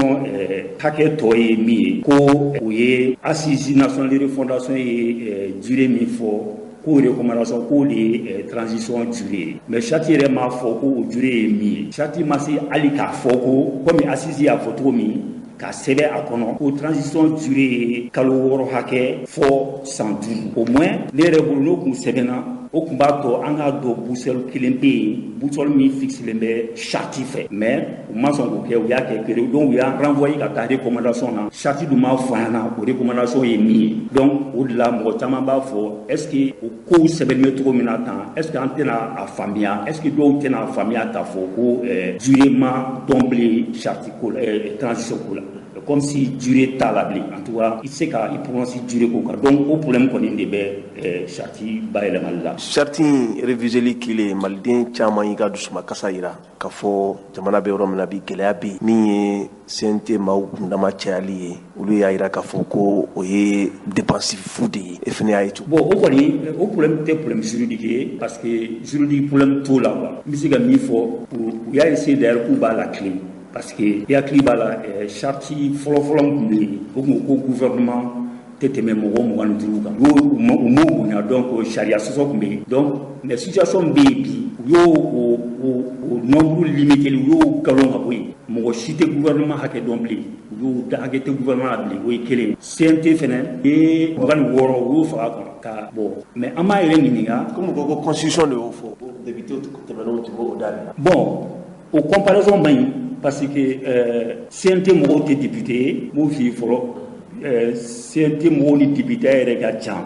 hakɛ tɔ ye min ye, ko o ye assise nationale de refondation ye durée min fɔ, ko recommandation k'o de ye transition durée ye. Mais charte yɛrɛ m'a fɔ ko o durée ye min ye. Charte ma se hali k'a fɔ ko, komi assise y'a fɔ cogo min ka sɛbɛn a kɔnɔ, ko transition durée ye kalo 6 hakɛ fɔ san 5. Au moins ne yɛrɛ bolo, n'o kun sɛbɛnna, o tun b'a to an k'a dɔn boussole kelen bɛ yen, boussole min fixelen bɛ charte fɛ. Mais u ma sɔn k'o kɛ, u y'a kɛ kelen, donc u y'an renvoyer ka taa recommandation na. Charte dun m'a fɔ an ɲɛna o recommandation ye min ye. Donc o de la mɔgɔ caman b'a fɔ, est ce que o kow sɛbɛnnen bɛ cogo min na tan, est ce que an tɛna a faamuya, est ce que dɔw tɛna a faamuya k'a fɔ ko durée ma dɔn bilen charte ko la, transition ko la, comme si durée t'a la bilen. En tout cas, i tɛ se ka i prononcer durée ko kan. Donc o problème kɔni de bɛ charte bayɛlɛmali la. Charte in réviseli kelen, maliden caman y'i ka dusumakasa yira k'a fɔ jamana bɛ yɔrɔ min na bi, gɛlɛya bɛ yen. Min ye CNT maaw kundama cayali ye, olu y'a yira k'a fɔ ko o ye dépense fu de ye. E fana y'a ye cogo? Bon, o kɔni, o problème tɛ problème juridique ye, parce que juridique problème t'o la quoi. N bɛ se ka min fɔ, u y'a essayé d'ailleurs k'u b'a la tilen, parce que i hakili b'a la, charte fɔlɔ-fɔlɔ min tun bɛ yen, o tun ko gouvernement tɛ tɛmɛ mɔgɔ 25 kan. U m'o bonya, donc sariya sɔsɔ tun bɛ yen. Donc mais situation min bɛ yen bi, u y'o o nombre limité, u y'o galon ka bɔ yen. Mɔgɔ si tɛ gouvernement hakɛ dɔn bilen, u y'o hakɛ tɛ gouvernement la bilen, o ye kelen ye. CNT fɛnɛ ye 26, u y'o faga kan ka bɔ. Mais an b'a yɛrɛ ɲininka. Komi ko constitution de y'o fɔ, député tɛmɛnenw tun b'o da de la. Bon, o comparaison man ɲi, parce que CNT mɔgɔw tɛ député ye. N b'o f'i ye fɔlɔ, CNT mɔgɔw ni député yɛrɛ ka jan,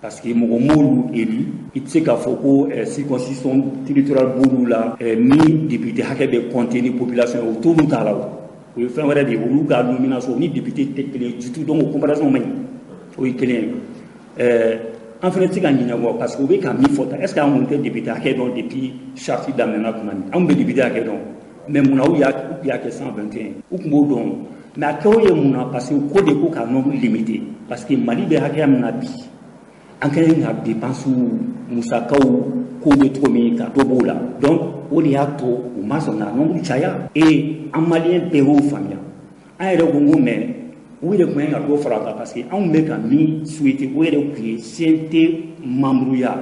parce que mɔgɔ m'olu élu. I tɛ se k'a fɔ ko circonscription territoriale b'olu la ni député hakɛ bɛ compter ni population ye, o t'olu ta la. O ye fɛn wɛrɛ de ye, olu ka nomination ni député tɛ kelen ye du tout. Donc o comparaison man ɲi, o ye kelen ye. An fana tɛ se ka ɲinɛ kɔ, parce que u bɛ ka min fɔ tan, est ce que an kun tɛ député hakɛ dɔn depuis charte daminɛna tuma min? Anw bɛ député hakɛ dɔn, mais munna u y'a kɛ 121? U tun b'o dɔn, mais a kɛ o ye mun na? Parce que ko de ko ka nombre limité, parce que Mali bɛ hakɛya min na bi, an ka ɲi ka dépense musakaw kow bɛ cogo min, ka dɔ b'o la. Donc o de y'a to u ma sɔn ka nombre caya. Et an maliyɛn bɛɛ y'o faamuya. An yɛrɛ ko ko mais u yɛrɛ tun ka dɔ fara a kan, parce que anw bɛ ka min souhaiter, o yɛrɛ tun ye CNT membre ya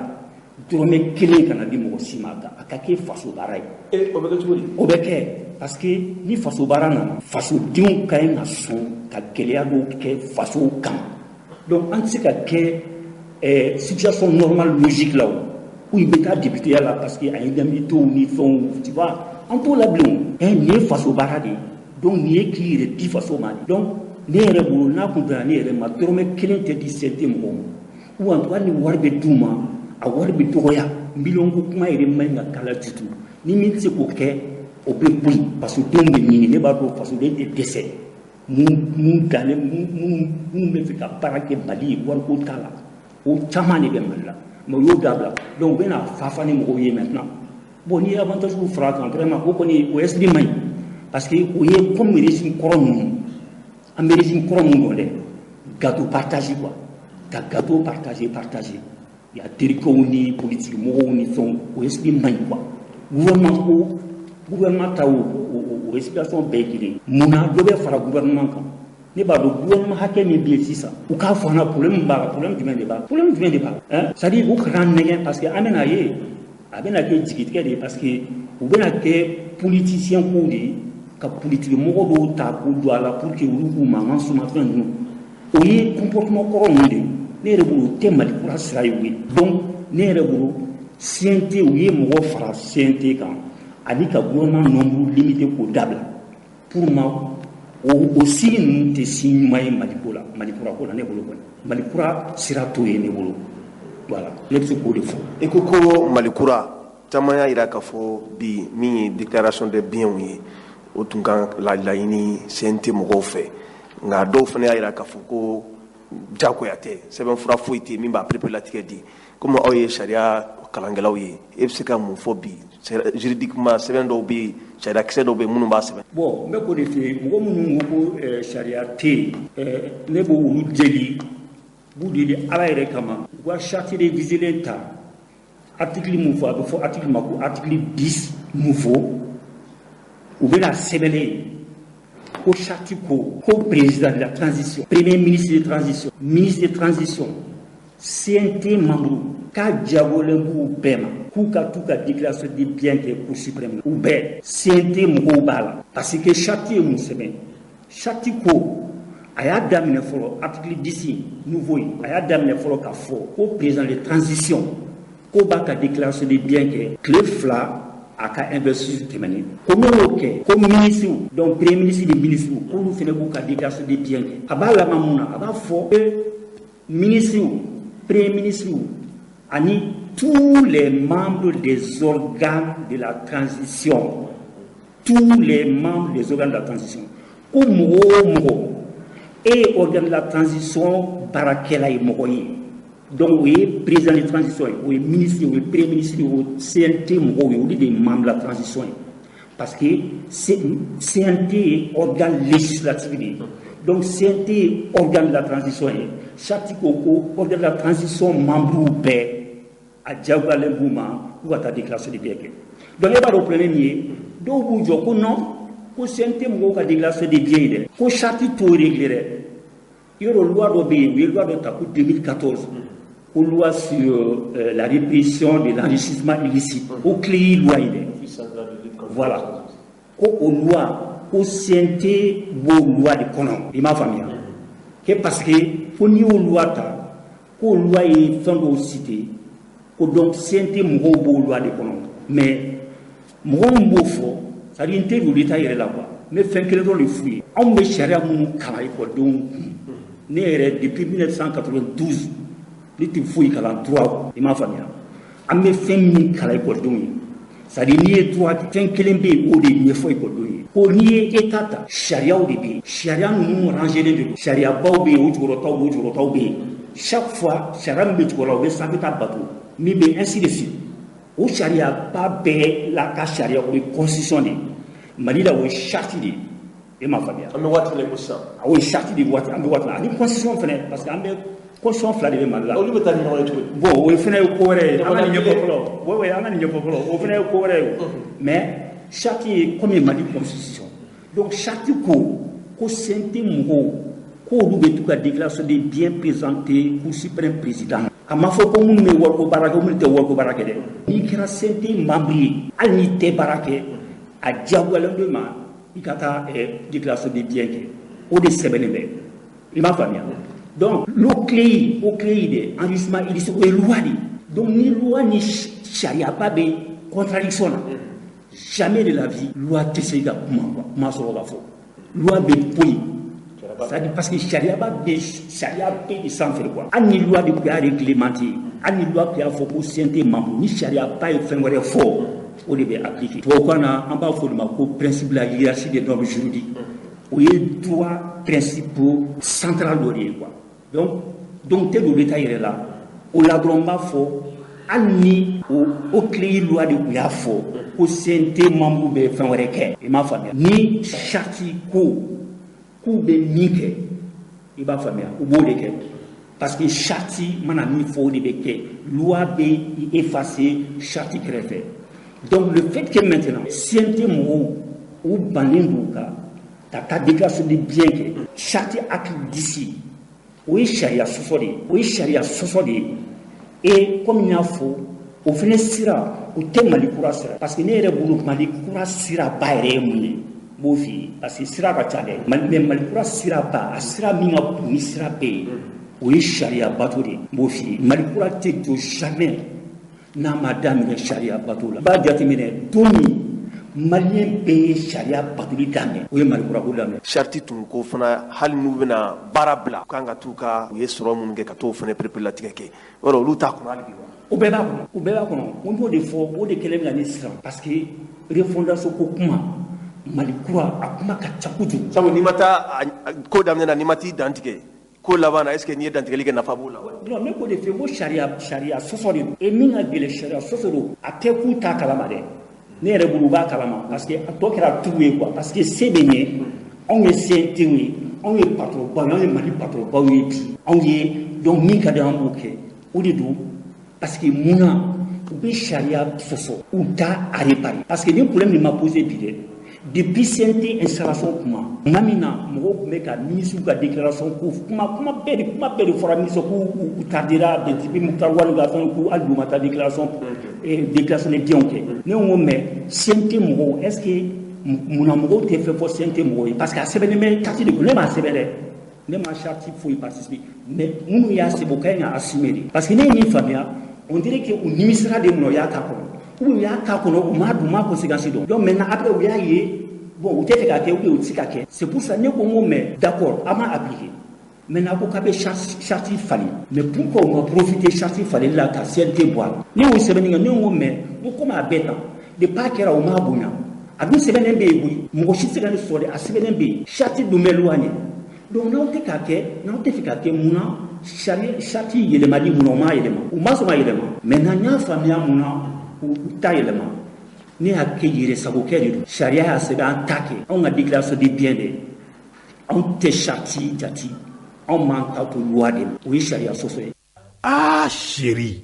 dɔrɔmɛ kelen kana di mɔgɔ si ma, a ka kɛ faso baara ye. O bɛ kɛ cogo di? O bɛ kɛ parce que ni faso baara nana, fasodenw ka ɲi ka sɔn ka gɛlɛya dɔw kɛ faso kama. Donc an tɛ se ka kɛ situation normale logique la, o ou i bɛ taa député ya la parce que a indemnité ni fɛnw, tu vois. An t'o la bilen o. Nin ye faso baara de ye. Donc nin ye k'i yɛrɛ di faso ma de. Donc ne yɛrɛ bolo, n'a kun donna ne yɛrɛ ma, dɔrɔmɛ kelen tɛ di CNT mɔgɔw ma. Ou en tout cas ni wari bɛ d'u ma, a wari bɛ dɔgɔya. Miliyɔn ko kuma yɛrɛ man ɲi ka k'a la du tout. Ni min tɛ se k'o kɛ, o bɛ bɔ yen. Fasodenw bɛ ɲini, ne b'a dɔn fasoden tɛ dɛsɛ. Mun dannen mun bɛ fɛ ka baara kɛ Mali ye, wariko t'a la. O caman de bɛ Mali la. Mais u y'o dabila. Donc u bɛna fa ni mɔgɔw ye maintenant. Bon, n'i ye avantage fara kan, vraiment o kɔni o esprit man ɲi. Parce que o ye comme régime kɔrɔ ninnu. An bɛ régime kɔrɔ mun dɔn dɛ. Gâteau partagé quoi. Ka gâteau partager partager. Il y a terikɛw ni politique mɔgɔw ni fɛnw, o esprit man ɲi quoi. Gouvernement ko, gouvernement ta o explication bɛɛ ye kelen ye. Munna dɔ bɛ fara gouvernement kan? Ne b'a dɔn gouvernement hakɛ min bɛ yen sisan, u k'a fɔ an na problème b'a la, problème jumɛn de b'a la? Problème jumɛn de b'a la? Hein? C'est à dire u kana nɛgɛn, parce que an bɛna ye, a bɛna kɛ jigitigɛ de ye, parce que u bɛna kɛ politicien kow de ye, ka politique mɔgɔ dɔw ta k'u don a la pour que olu k'u mankan suma fɛn ninnu. O ye comportement kɔrɔ ninnu de ye. Ne yɛrɛ bolo, o tɛ Mali kura sira ye o ye. Donc ne yɛrɛ bolo, CNT, u ye mɔgɔ fara CNT kan ani ka gouvernement nombre limité k'o dabila. Pour moi, o signe ninnu tɛ signe ɲuman ye Mali ko la, Mali kura ko la ne bolo kɔni. Mali kura sira t'o ye ne bolo. Voilà, ne bɛ se k'o de fɔ. I ko ko Mali kura, caman y'a jira k'a fɔ bi min ye déclaration de biens ye, o tun kan laɲini CNT mɔgɔw fɛ. Nka dɔw fana y'a jira k'a fɔ ko jagoya tɛ, sɛbɛnfura foyi tɛ min b'a pereperelatigɛ di. Komi aw ye sariya kalankɛlaw ye, e bɛ se ka mun fɔ bi juridiquement? Sɛbɛn dɔw bɛ yen, sariyakisɛ dɔw bɛ yen minnu b'a sɛbɛn. Bon, n bɛ k'o de f'i ye, mɔgɔ minnu ko ko sariya tɛ yen, ne b'olu deli, b'u deli Ala yɛrɛ kama, u ka charte révisée ta, article mun fɔ, a bɛ fɔ article ma ko article 10 nouveau, u bɛna sɛbɛnnen ye ko charte ko ko président de la transition, premier ministre de transition, ministre de transition, CNT membre, k'a diyagolen b'u bɛɛ ma k'u ka t'u ka déclaration de biens kɛ Cour suprême. U bɛɛ, CNT mɔgɔw b'a la, parce que charte ye mun sɛbɛn? Charte ko, a y'a daminɛ fɔlɔ, article 10 nouveau ye, a y'a daminɛ fɔlɔ k'a fɔ ko président de transition ko b'a ka déclaration de biens kɛ tile 2 a ka investiture tɛmɛnen. Ko n'o y'o kɛ, ko ministre, donc premier ministre ni ministre, k'olu fana b'u ka déclaration de biens kɛ. A b'a laban mun na? A b'a fɔ que ministre, premier ministre ani tous les membres des organes de la transition, tous les membres des organes de la transition, ko mɔgɔ o mɔgɔ e ye organe de la transition baarakɛla ye, mɔgɔ ye, donc o ye président de transition ye, o ye ministre ye, o ye premier ministre ye, o ye CNT mɔgɔw ye, olu de ye membre de la transition ye, parce que CNT ye organe législatif de ye. Donc CNT ye organe de la transition ye. Charte ko ko organe de la transition membre bɛɛ, a diyagoyalen b'u ma k'u ka taa déclaration de biens kɛ. Donc e b'a dɔn problème min ye, dɔw b'u jɔ ko non, ko CNT mɔgɔw ka déclaration de biens ye dɛ, ko charte t'o réglé dɛ. Yɔrɔ loi dɔ bɛ yen, u ye loi dɔ ta ko 2014, ko loi sur la répression de l'enrichissement illicite, o CLEI loi ye dɛ. Voilà, ko o loi, ko CNT b'o loi de kɔnɔ. I m'a faamuya que parce que ko n'i y'o loi ta, k'o loi ye fɛn dɔw cité, ko donc CNT mɔgɔw b'o loi de kɔnɔ. Mais mɔgɔ min b'o fɔ, c'est à dire n tɛ don détail yɛrɛ la quoi, n bɛ fɛn kelen dɔrɔn de f'u ye. Anw bɛ sariya minnu kalan ekɔlidenw kun, ne yɛrɛ depuis 1992 ne tɛ foyi kalan droit, i m'a faamuya. An bɛ fɛn min kalan ekɔlidenw ye, c'est à dire n'i ye droit, fɛn kelen bɛ yen, o de ɲɛfɔ ekɔlidenw ye, ko n'i ye état ta, sariyaw de bɛ yen, sariya ninnu rangelen de don, sariyabaw bɛ yen, o jukɔrɔtaw bɛ yen, o jukɔrɔtaw bɛ yen. Chaque fois sariya min bɛ jukɔrɔ la, o bɛ sanfɛ ta bato, min bɛ ainsi de suite. O sariyaba bɛɛ la ka sariya, o ye constitution de ye. Mali la, o ye charte de ye. E m'a faamuya? An bɛ waati min na i ko sisan. O ye charte de ye, waati an bɛ waati min na, ani constitution fɛnɛ, parce que an bɛ constitution fila de bɛ Mali la. Olu bɛ taa ni ɲɔgɔn ye cogo di? Bon, o fɛnɛ ye ko wɛrɛ ye, an ka nin ɲɛfɔ fɔlɔ. Oui oui, an ka nin ɲɛfɔ fɔlɔ, o fɛnɛ ye ko wɛrɛ ye o. Mais charte ye comme Mali constitution. Donc charte ko ko CNT mɔgɔw, k'olu bɛ t'u ka déclaration de biens présenter Cour suprême président. A ma fɔ ko minnu bɛ wariko baara kɛ, minnu tɛ wariko baara kɛ dɛ. N'i kɛra CNT membre ye, hali n'i tɛ baara kɛ, a diyagoyalen don i ma i ka taa déclaration de biens kɛ. O de sɛbɛnnen bɛ. I m'a faamuya? Donc l'OCLEI, OCLEI de enrichissement illicite, o ye loi de ye. Donc ni loi ni sariyaba bɛ contradiction na, Jamais de la vie loi tɛ se ka kuma quoi, kuma sɔrɔ ka fɔ loi bɛ bɔ yen. C'est-à-dire parce que sariyaba bɛ, sariya bɛɛ de sanfɛ quoi. Hali ni loi de tun y'a réglementé, hali ni loi tun y'a fɔ ko CNT membre, ni sariyaba ye fɛn wɛrɛ fɔ, o de bɛ appliquer. Tubabukan na, an b'a fɔ o de ma ko principe de la hiérarchie des normes juridiques. O ye droit principe central dɔ de ye quoi. Donc tɛ don l'État yɛrɛ la. O la dɔrɔn, n b'a fɔ, hali ni o OCLEI loi de tun y'a fɔ ko CNT membre bɛ fɛn wɛrɛ kɛ, i m'a faamuya, ni charte ko k'u bɛ min kɛ, i b'a faamuya, u b'o de kɛ, parce que charte mana min fɔ, o de bɛ kɛ. Loi bɛ effacer charte kɛrɛfɛ. Donc le fait que maintenant CNT mɔgɔw u bannen don ka taa déclaration de bien kɛ, charte article 10, o ye sariya sɔsɔ de ye, o ye sariya sɔsɔ de ye. Et comme n y'a fɔ, o fana sira, o tɛ Mali kura sira, parce que ne yɛrɛ bolo, Mali kura siraba yɛrɛ ye mun ye, n b'o f'i ye, parce que sira ka ca dɛ. Mali, mais Mali kura siraba, a sira min ka bon ni sira bɛɛ ye, o ye sariya bato de ye. N b'o f'i ye, Mali kura tɛ jɔ jamais n'a ma daminɛ sariya bato la. I b'a jateminɛ, don min malien bɛɛ ye sariya batoli daminɛ, o ye Mali kura ko daminɛ. Charte tun ko fana, hali n'u bɛna baara bila, u kan ka t'u ka u ye sɔrɔ minnu kɛ, ka t'o fana pereperelatigɛ kɛ. Yɔrɔ olu t'a kɔnɔ hali bi wa? O bɛɛ b'a kɔnɔ, o bɛɛ b'a kɔnɔ. N y'o de fɔ, o de kɛlen bɛ ka ne siran, parce que refondation ko kuma, Mali kura, a kuma ka ca kojugu. Sabu n'i ma taa ko daminɛ na, n'i ma t'i dantigɛ ko laban na, est ce que n'i ye dantigɛli kɛ, nafa b'o la wa? Non, ne k'o de fɛ, ko sariya sɔsɔ de don. Et min ka gɛlɛn, sariya sɔsɔ don, a tɛ k'u t'a kalama dɛ. Ne yɛrɛ bolo, u b'a kalama, parce que a tɔ kɛra tugu ye quoi, parce que se bɛ ɲɛ. Anw ye CNT ye, anw ye patron baw ye, anw ye Mali patron baw ye bi, anw ye. Donc min ka di, an b'o kɛ, o de don. Parce que mun na u bɛ sariya sɔsɔ, u t'a a réparer? Parce que ni problème nin ma posé bi dɛ, depuis CNT installation kuma, tuma min na mɔgɔw tun bɛ ka ministre ka déclaration ko kuma, kuma bɛɛ de fɔra ministre k'u tardera depuis Moctar Ouane ka fɛn, k'u hali bi u ma taa déclaration de biens kɛ. Ne ko, mais CNT mɔgɔw, est ce que munna mɔgɔw tɛ fɛn fɔ CNT mɔgɔw ye? Parce que a sɛbɛnnen bɛ charte de kɔnɔ. Ne m'a sɛbɛn dɛ, ne ma charte foyi participer, mais minnu y'a sɛbɛn, o ka ɲi ka assumer de. Parce que ne ye min faamuya, on dirait que u nimisira de mun na u y'a k'a kɔnɔ, ou bien u y'a k'a kɔnɔ, u m'a dun, u m'a conséquence dɔn. Donc maintenant après, u y'a ye, bon, u tɛ fɛ k'a kɛ ou bien u tɛ se ka kɛ. C'est pour ça ne ko n ko, mais d'accord, a ma appliquer. Maintenant ko k'a bɛ charte falen, mais pourquoi u ma profiter charte falenli la ka CNT bɔ a la? Ne y'o sɛbɛnni kɛ, ne ko, mais n ko komi a bɛɛ tan depuis a kɛra, u m'a bonya. A dun sɛbɛnnen bɛ yen koyi, mɔgɔ si tɛ se ka ne sɔsɔ dɛ, a sɛbɛnnen bɛ yen, charte dun bɛ loi ɲɛ. Donc n'aw tɛ k'a kɛ, n'aw tɛ fɛ k'a kɛ, mun na sariya charte yɛlɛmali, mun na u m'a yɛlɛma? U ma sɔn ka yɛlɛma. Maintenant n y'a faamuya mun na u t'a yɛlɛma. Ne y'a kɛ yɛrɛ sagokɛ de don. Sariya y'a sɛbɛn, an t'a kɛ. Anw ka déclaration de bien dɛ, anw tɛ charte jati, anw m'an ta to loi de ma, o ye sariya sɔsɔ ye. Ah chérie,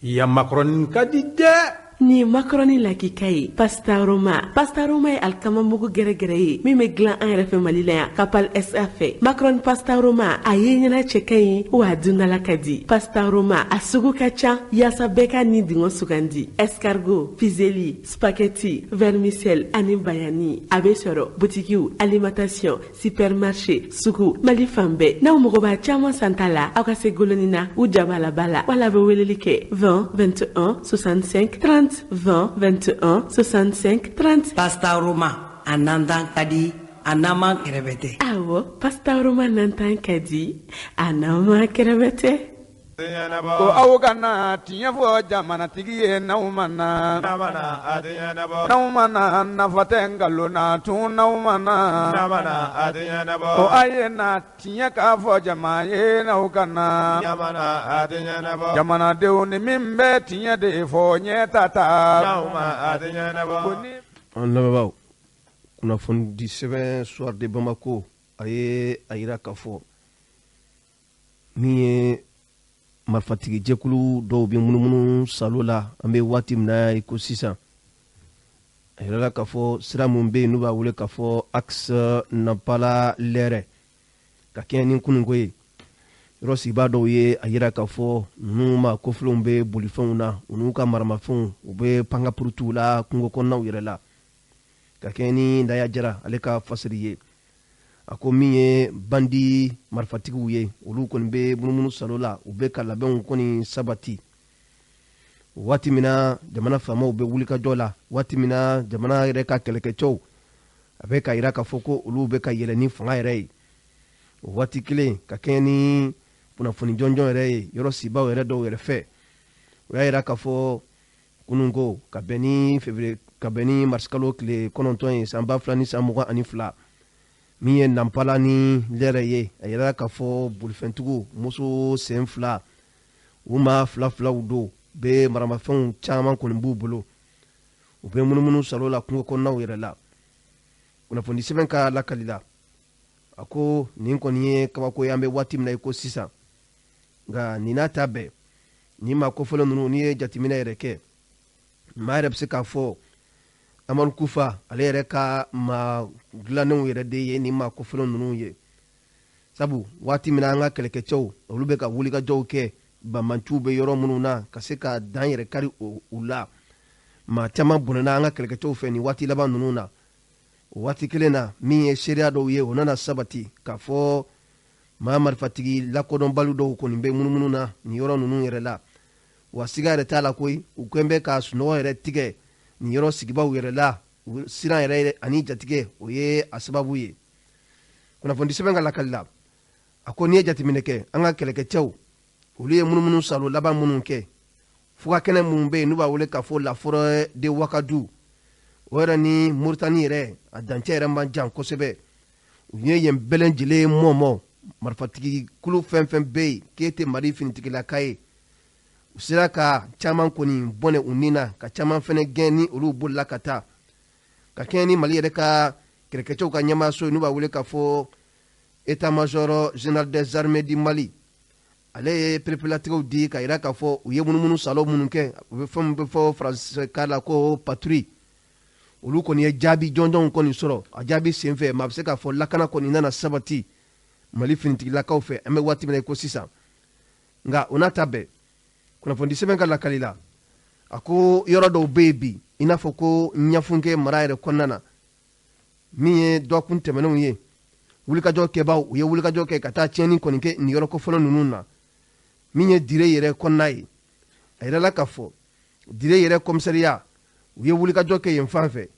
ya macaroni ka di dɛ. Nin ye macaroni lakika ye, Pasta Roma. Pasta Roma ye alikamamugu gɛrɛgɛrɛ ye min bɛ dilan an yɛrɛ fɛ Mali la yan, Kapal SA fɛ. Macaroni Pasta Roma, a ye ɲɛna cɛ ka ɲi wa a dundala ka di. Pasta Roma, a sugu ka ca yaasa bɛɛ ka nin dingɔ sugandi: escargot, fusilli, spaghetti, vermicelle ani bayani. A bɛ sɔrɔ butikiw, alimentation, supermarché, sugu, Mali fan bɛɛ. N'aw mago b'a caman santa la, aw ka se golonina u jabalaba la, wala bɛ weleli kɛ 20 21 65 30, 20 21 65 30. Pasta Roma, a nantan ka di, a n'an kɛrɛfɛ tɛ. Awɔ, Pasta Roma nantan ka di, a n'an kɛrɛfɛ tɛ. Ko aw kana tiɲɛ fɔ jamanatigi ye, n'aw ma na, n'aw ma na, nafa tɛ nkalon na tun, n'aw ma na. Ko a ye na tiɲɛ k'a fɔ jama ye, n'aw kana jamanadenw ni min bɛ tiɲɛ de fɔ, ɲɛ ta ta. An lamɛnbaaw, kunnafoni di sɛbɛn Soir de Bamako, a ye a yira k'a fɔ min ye, marifatigi jɛkulu dɔw bɛ munumunu salo la an bɛ waati min na i ko sisan. A yirala k'a fɔ sira mun bɛ yen n'u b'a wele k'a fɔ axe Napala Lɛrɛ, ka kɛɲɛ ni kununko ye, yɔrɔ sigibaa dɔw ye a yira k'a fɔ ninnu ma kofilenw bɛ bolifɛnw na, u n'u ka maramafɛnw, u bɛ pankapurutuw la kungo kɔnɔnaw yɛrɛ la. Ka kɛɲɛ ni Ndaya Jara ale ka fasiri ye, a ko min ye bandi marifatigiw ye, olu kɔni bɛ munumunu salo la, u bɛ ka labɛnw kɔni sabati. Waati min na jamana faamaw bɛ wulikajɔ la, waati min na jamana yɛrɛ ka kɛlɛkɛcɛw a bɛ ka yira k'a fɔ ko olu bɛ ka yɛlɛ ni fanga yɛrɛ ye, o waati kelen ka kɛɲɛ ni kunnafoni jɔnjɔn yɛrɛ ye yɔrɔ sibaw yɛrɛ dɔw yɛrɛ fɛ, o y'a yira k'a fɔ kununko ka bɛn ni février, ka bɛn ni marisikalo tile 9 ye san 2022, min ye Nanpala ni lɛrɛ ye, a yira k'a fɔ bolifɛntigiw muso sen fila u maa fila filaw don bɛ maramafɛnw caman kɔni b'u bolo, u bɛ munumunu salo la kungo kɔnɔnaw yɛrɛ la. Kunnafoni sɛbɛn ka lakali la, a ko nin kɔni ye kabako ye an bɛ waati min na i ko sisan. Nka nin n'a ta bɛɛ, nin maa kofɔlen ninnu, n'i ye jateminɛ yɛrɛ kɛ, maa yɛrɛ bɛ se k'a fɔ Amadu Kufa ale yɛrɛ ka maa dilannenw yɛrɛ de ye nin maa kofɔlen ninnu ye. Sabu waati min na an ka kɛlɛkɛcɛw olu bɛ ka wulikajɔw kɛ, banbaanciw bɛ yɔrɔ minnu na ka se ka dan yɛrɛ kari u la, maa caman bɔnɛna an ka kɛlɛkɛcɛw fɛ nin waati laban ninnu na. O waati kelen na, min ye seereya dɔw ye, o nana sabati k'a fɔ maa marifatigi lakodɔnbali dɔw kɔni bɛ munumunu na nin yɔrɔ ninnu yɛrɛ la. Wa siga yɛrɛ t'a la koyi, u kɛn bɛ ka sunɔgɔ yɛrɛ tigɛ nin yɔrɔ sigibaw yɛrɛ la. Siran yɛrɛ ani jatigɛ, o ye a sababu ye. Kunnafoni sɛbɛn ka lakali la, a ko n'i ye jateminɛ kɛ, an ka kɛlɛkɛcɛw olu ye munumunu salo laban minnu kɛ, fuga kɛnɛ minnu bɛ yen n'u b'a wele k'a fɔ la forêt de Wakadu, o yɛrɛ ni Moritani yɛrɛ a dancɛ yɛrɛ man jan kosɛbɛ. U ye yen bɛɛ lajɛlen mɔmɔ, marifatigi kulu fɛn fɛn bɛ yen k'e tɛ Mali finitigilaka ye, u sera ka caman kɔni bɔnɛ u ni na, ka caman fɛnɛ gɛn ni olu bolila ka taa. Ka kɛɲɛ ni Mali yɛrɛ ka kɛlɛkɛcɛw ka ɲɛmaaso ye n'u b'a wele k'a fɔ état-major général des armées du Mali, ale ye pereperelatigɛw di ka yira k'a fɔ u ye munumunu salo minnu kɛ, u bɛ fɛn min bɛ fɔ faransikan la ko patrouille, olu kɔni ye jaabi jɔnjɔnw kɔni sɔrɔ. A jaabi senfɛ, maa bɛ se k'a fɔ lakana kɔni nana sabati Mali finitigilakaw fɛ an bɛ waati min na i ko sisan. Nka o n'a ta bɛɛ, kunnafoni sɛbɛn ka lakali la, a ko yɔrɔ dɔw bɛ yen bi, i n'a fɔ ko Ɲafunke mara yɛrɛ kɔnɔna na, min ye dɔgɔkun tɛmɛnenw ye, wulikajɔ kɛbaaw u ye wulikajɔ kɛ ka taa tiɲɛni kɔni kɛ nin yɔrɔ kofɔlen ninnu na. Min ye Dire yɛrɛ kɔnɔna ye, a yirala k'a fɔ Dire yɛrɛ kɔmisariya, u ye wulikajɔ kɛ yen fan fɛ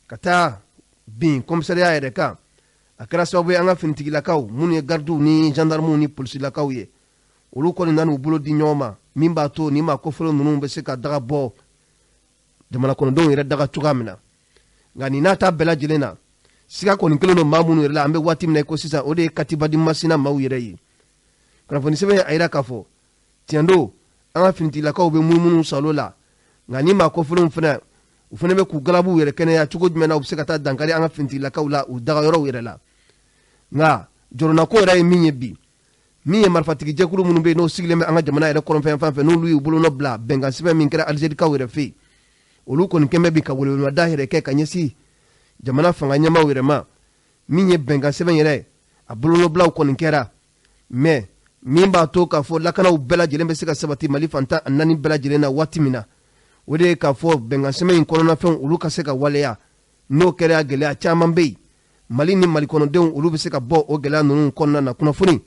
ka taa bin kɔmisariya yɛrɛ kan. A kɛra sababu ye an ka finitigilakaw minnu ye garidiw ni gendarmew ni polisilakaw ye, olu kɔni nan'u bolo di ɲɔgɔn ma, min b'a to nin maa kofɔlen ninnu bɛ se ka daga bɔ jamana kɔnɔdenw yɛrɛ daga cogoya min na. Nka nin n'a ta bɛɛ lajɛlen na, siga kɔni kelen don maa minnu yɛrɛ la an bɛ waati min na i ko sisan, o de ye Katibadi Masina maaw yɛrɛ ye. Kunnafoni sɛbɛn a yira k'a fɔ tiɲɛ don, an ka finitigilakaw bɛ munumunu salo la, nka ni maa kofɔlenw fana, u fana bɛ k'u galabuw yɛrɛ kɛnɛya cogo jumɛn na u bɛ se ka taa dankari an ka finitigilakaw la u dagayɔrɔw yɛrɛ la. Nka jɔrɔnako yɛrɛ ye min ye bi, min ye marifatigi jɛkulu minnu bɛ yen n'o sigilen bɛ an ka jamana yɛrɛ kɔrɔnfɛ fan fɛ, n'olu y'u bolonɔ bila bɛnkan sɛbɛn min kɛra Alizerikaw yɛrɛ fɛ yen, olu kɔni kɛn bɛ bi ka weleweleda yɛrɛ kɛ ka ɲɛsin jamana fanga ɲɛmaaw yɛrɛ ma. Min ye bɛnkan sɛbɛn yɛrɛ a bolonɔbilaw kɔni kɛra, mais min b'a to k'a fɔ lakanaw bɛɛ lajɛlen bɛ se ka sabati Mali fan 14 bɛɛ lajɛlen na waati min na, o de ye k'a fɔ bɛnkan sɛbɛn in kɔnɔnafɛnw olu ka se ka waleya. N'o kɛra, gɛlɛya caman bɛ yen Mali ni Mali kɔnɔdenw olu bɛ se ka bɔ o gɛlɛya ninnu kɔnɔna na. Kunnafoni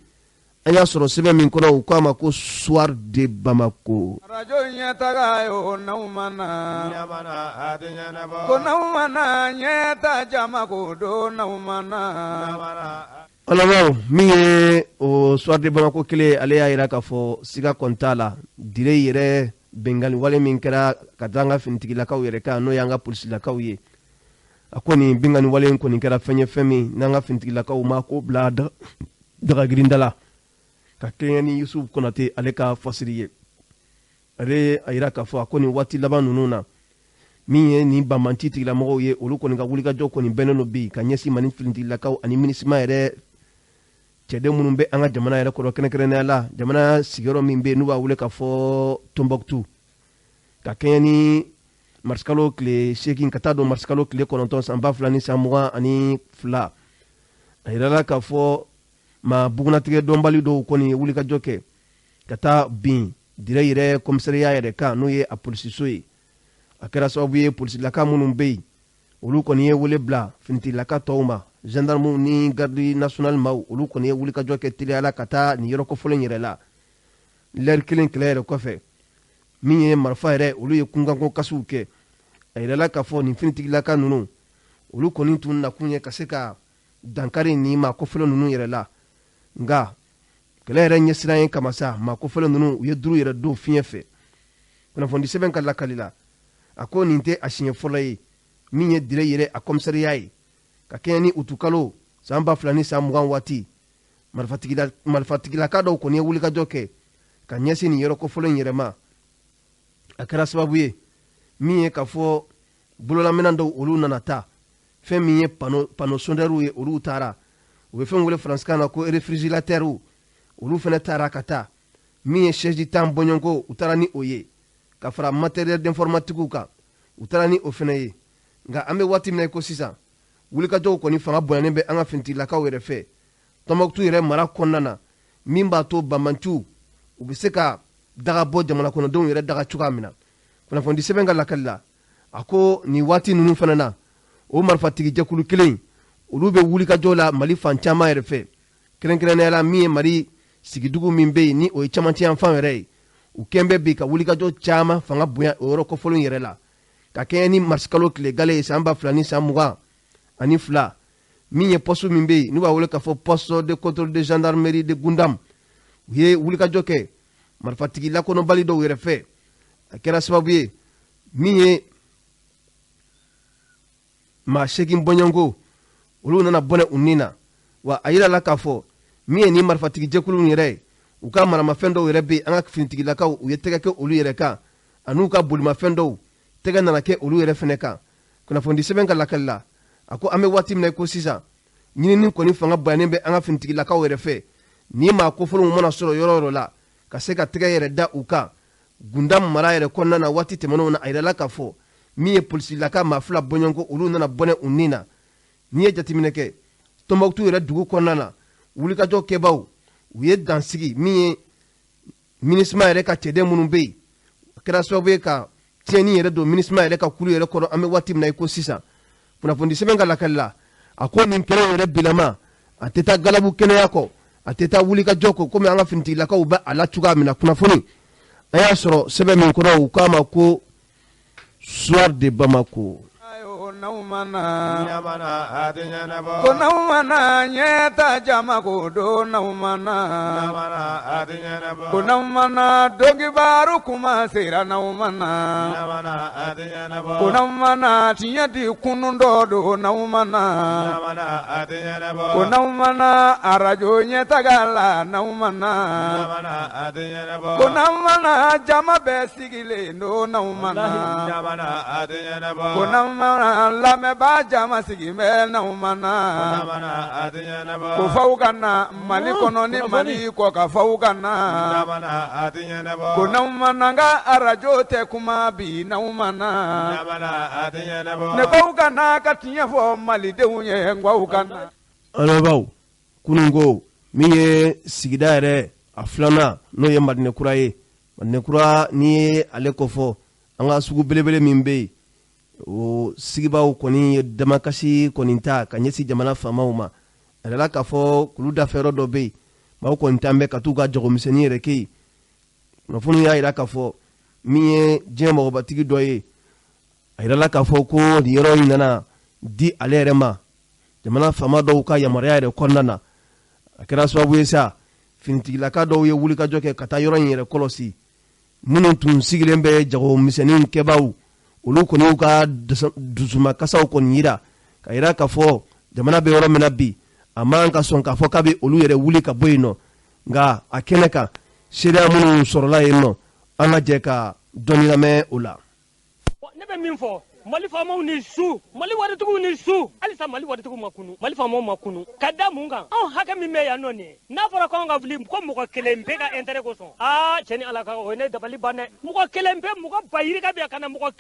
an y'a sɔrɔ sɛbɛn min kɔnɔ, u k'a ma ko Soir de Bamako. Arajo ɲɛtaga ye o n'aw ma na, ko n'aw ma na ɲɛta jama ko don n'aw ma na. Ɔlɔbaw, min ye o Soir de Bamako kelen, ale y'a yira k'a fɔ siga kɔni t'a la, Dire yɛrɛ benkanni wale min kɛra ka da an ka finitigilakaw yɛrɛ kan, n'o y'an ka polisilakaw ye, a ko nin binkanni wale in kɔni kɛra fɛn ye, fɛn min n'an ka finitigilakaw ma ko bila dagagirinda la, ka kɛɲɛ ni Yusufu Konate ale ka fasiri ye. Ale a yira k'a fɔ a ko nin waati laban ninnu na, min ye nin banbanci tigilamɔgɔw ye, olu kɔni ka wulikajɔ kɔni bɛnnen don bi ka ɲɛsin Mali finitigilakaw ani MINUSMA yɛrɛ cɛden minnu bɛ an ka jamana yɛrɛ kɔrɔ, kɛrɛnkɛrɛnnenya la jamana sigiyɔrɔ min bɛ yen n'u b'a wele k'a fɔ Tombouctou, ka kɛɲɛ ni marisikalo tile 8 ka taa don marisikalo tile 9 san 2022. A yirala k'a fɔ maa bugunnatigɛ dɔnbali dɔw kɔni ye wulikajɔ kɛ ka taa bin Dire yɛrɛ kɔmisariya yɛrɛ kan, n'o ye a polisiso ye. A kɛra sababu ye polisilaka minnu bɛ yen, olu kɔni ye wele bila finitigilaka tɔw ma, gendarmew ni garde nationale maaw, olu kɔni ye wulikajɔ kɛ teliya la ka taa nin yɔrɔ kofɔlen yɛrɛ la. Lɛri kelen kɛlɛ yɛrɛ kɔfɛ, Min ye marifa yɛrɛ, olu ye kunkanko kasiw kɛ. A yirala k'a fɔ nin finitigilaka ninnu, olu kɔni tun nakun ye ka se ka dankari nin maa kofɔlen ninnu yɛrɛ la. Nka kɛlɛ yɛrɛ ɲɛsiran ye kama sa, maa kofɔlen ninnu u ye duuru yɛrɛ don fiɲɛ fɛ. Kunnafoni sɛbɛn ka lakali la, a ko nin tɛ a siɲɛ fɔlɔ ye min ye Dire yɛrɛ a kɔmisariya ye. Ka kɛɲɛ ni utukalo san 2020 waati, marifatigilaka dɔw kɔni ye wulikajɔ kɛ ka ɲɛsin nin yɔrɔ kofɔlen in yɛrɛ ma. A kɛra sababu ye min ye k'a fɔ bololaminɛn dɔw olu nana ta, fɛn min ye panneau sondɛriw ye olu taara, u bɛ fɛn wele faransikan na ko réfrigérateur, olu fana taara ka taa. Min ye chaise 10 bɔɲɔgɔnko, u taara ni o ye, ka fara matériel d'informatique kan, u taara ni o fana ye. Nka an bɛ waati min na i ko sisan, wulikajɔw kɔni fanga bonyanen bɛ an ka finitigilakaw yɛrɛ fɛ Tɔnbɔkutu yɛrɛ mara kɔnɔna na, min b'a to banbaanciw u bɛ se ka daga bɔ jamana kɔnɔdenw yɛrɛ daga cogoya min na. Kunnafoni sɛbɛn ka lakali la, a ko nin waati ninnu fana na, o marifatigi jɛkulu kelen olu bɛ wulikajɔ la Mali fan caman yɛrɛ fɛ, kɛrɛnkɛrɛnnenya la min ye Mali sigidugu min bɛ yen ni o ye camancɛ yanfan yɛrɛ ye. U kɛn bɛ bi ka wulikajɔ caman fanga bonya o yɔrɔ kofɔlen yɛrɛ la, ka kɛɲɛ ni marisikalo tile gale ye san 2022. Min ye poste min bɛ yen n'u b'a wele k'a fɔ poste de contrôle de gendarmerie de Gundam, u ye wulikajɔ kɛ marifatigi lakodɔnbali dɔw yɛrɛ fɛ. A kɛra sababu ye min ye maa 8 bɔɲɔgɔnko olu nana bɔnɛ u ni na. Wa a yirala k'a fɔ min ye nin marifatigi jɛkulu yɛrɛ ye, u ka maramafɛn dɔw yɛrɛ bɛ yen, an ka finitigilakaw u ye tɛgɛ kɛ olu yɛrɛ kan, an'u ka bolimafɛn dɔw tɛgɛ nana kɛ olu yɛrɛ fɛnɛ kan. Kunnafoni sɛbɛn ka lakali la, a ko an bɛ waati min na i ko sisan, ɲinini kɔni fanga bonyanen bɛ an ka finitigilakaw yɛrɛ fɛ. Ni maa kofɔlenw mana sɔrɔ yɔrɔ yɔrɔ la, ka se ka tɛgɛ yɛrɛ da u kan. Gundam mara yɛrɛ kɔnɔna na, waati tɛmɛnenw na, a yirala k'a fɔ min ye polisilaka maa 2 bɔɲɔgɔnko olu nana bɔnɛ u ni na. N'i ye jateminɛ kɛ Tɔnbɔkutu yɛrɛ dugu kɔnɔna na, wulikajɔ kɛbaw u ye dansigi min ye MINUSMA yɛrɛ ka cɛden minnu bɛ yen, a kɛra sababu ye ka tiɲɛni yɛrɛ don MINUSMA yɛrɛ ka kulu yɛrɛ kɔnɔ an bɛ waati min na i ko sisan. Kunnafoni sɛbɛn ka lakali la, a ko nin kɛlɛ yɛrɛ bilama a tɛ taa galabu kɛnɛya kɔ, a tɛ taa wulikajɔ kɔ, komi an ka finitigilakaw bɛ a la cogoya min na. Kunnafoni an y'a sɔrɔ sɛbɛn min kɔnɔ, u k'a ma ko Soir de Bamako. Ko n'aw mana ɲɛta jama ko don n'aw mana, ko n'aw mana donkibaru kuma sera n'aw mana, ko n'aw mana tiɲɛ di kunun dɔ don n'aw mana, ko n'aw mana arajo ɲɛtaga la n'aw mana, ko n'aw mana jama bɛɛ sigilen don n'aw mana, ko n'aw mana lamɛnbaa jama sigi bɛ n'aw mana, ko faw ka na Mali kɔnɔ ni Mali kɔ ka faw ka na, ko n'aw mana n ka arajo tɛ kuma bi n'aw mana, ne k'aw ka na ka tiɲɛ fɔ malidenw ye n k'aw ka na. An kunun ko min ye sigida yɛrɛ a filanan, n'o ye Madinɛkura ye. Madinɛkura, n'i ye ale kofɔ, an ka sugu belebele min bɛ yen, o sigibaw kɔni ye damakasi kɔni ta ka ɲɛsin jamana faamaw ma. A yirala k'a fɔ kulu dafɛ yɔrɔ dɔ bɛ yen, maaw kɔni tan bɛ ka t'u ka jagomisɛnnin yɛrɛ kɛ yen. Kunnafoni y'a yira k'a fɔ min ye diɲɛ mɔgɔbatigi dɔ ye, a yirala k'a fɔ ko nin yɔrɔ in nana di ale yɛrɛ ma jamana faama dɔw ka yamaruya yɛrɛ kɔnɔna na. A kɛra sababu ye sa, finitigilaka dɔw ye wulikajɔ kɛ ka taa yɔrɔ in yɛrɛ kɔlɔsi. Minnu tun sigilen bɛ jagomisɛnnin kɛbaaw, olu kɔni y'u ka dusumakasaw kɔni yira, ka yira k'a fɔ jamana bɛ yɔrɔ min na bi, a man ka sɔn k'a fɔ k'a bɛ olu yɛrɛ wuli ka bɔ yen nɔ. Nka a kɛnɛ kan, seereya minnu sɔrɔla yen nɔ, an ka jɛ ka dɔɔni lamɛn o la. Ne bɛ min fɔ Mali faamaw ni su, Mali waritigiw ni su, halisa Mali waritigiw ma kunu, Mali faamaw ma kunu. Ka da mun kan? Anw hakɛ min bɛ yan nɔ nin ye, n'a fɔra k'anw ka wuli ko mɔgɔ kelen bɛɛ ka intérêt kosɔn, aa cɛ ni Ala ka o ye ne dabali ban dɛ. Mɔgɔ kelen bɛɛ, mɔgɔ ba yirika bɛ yan ka na mɔgɔ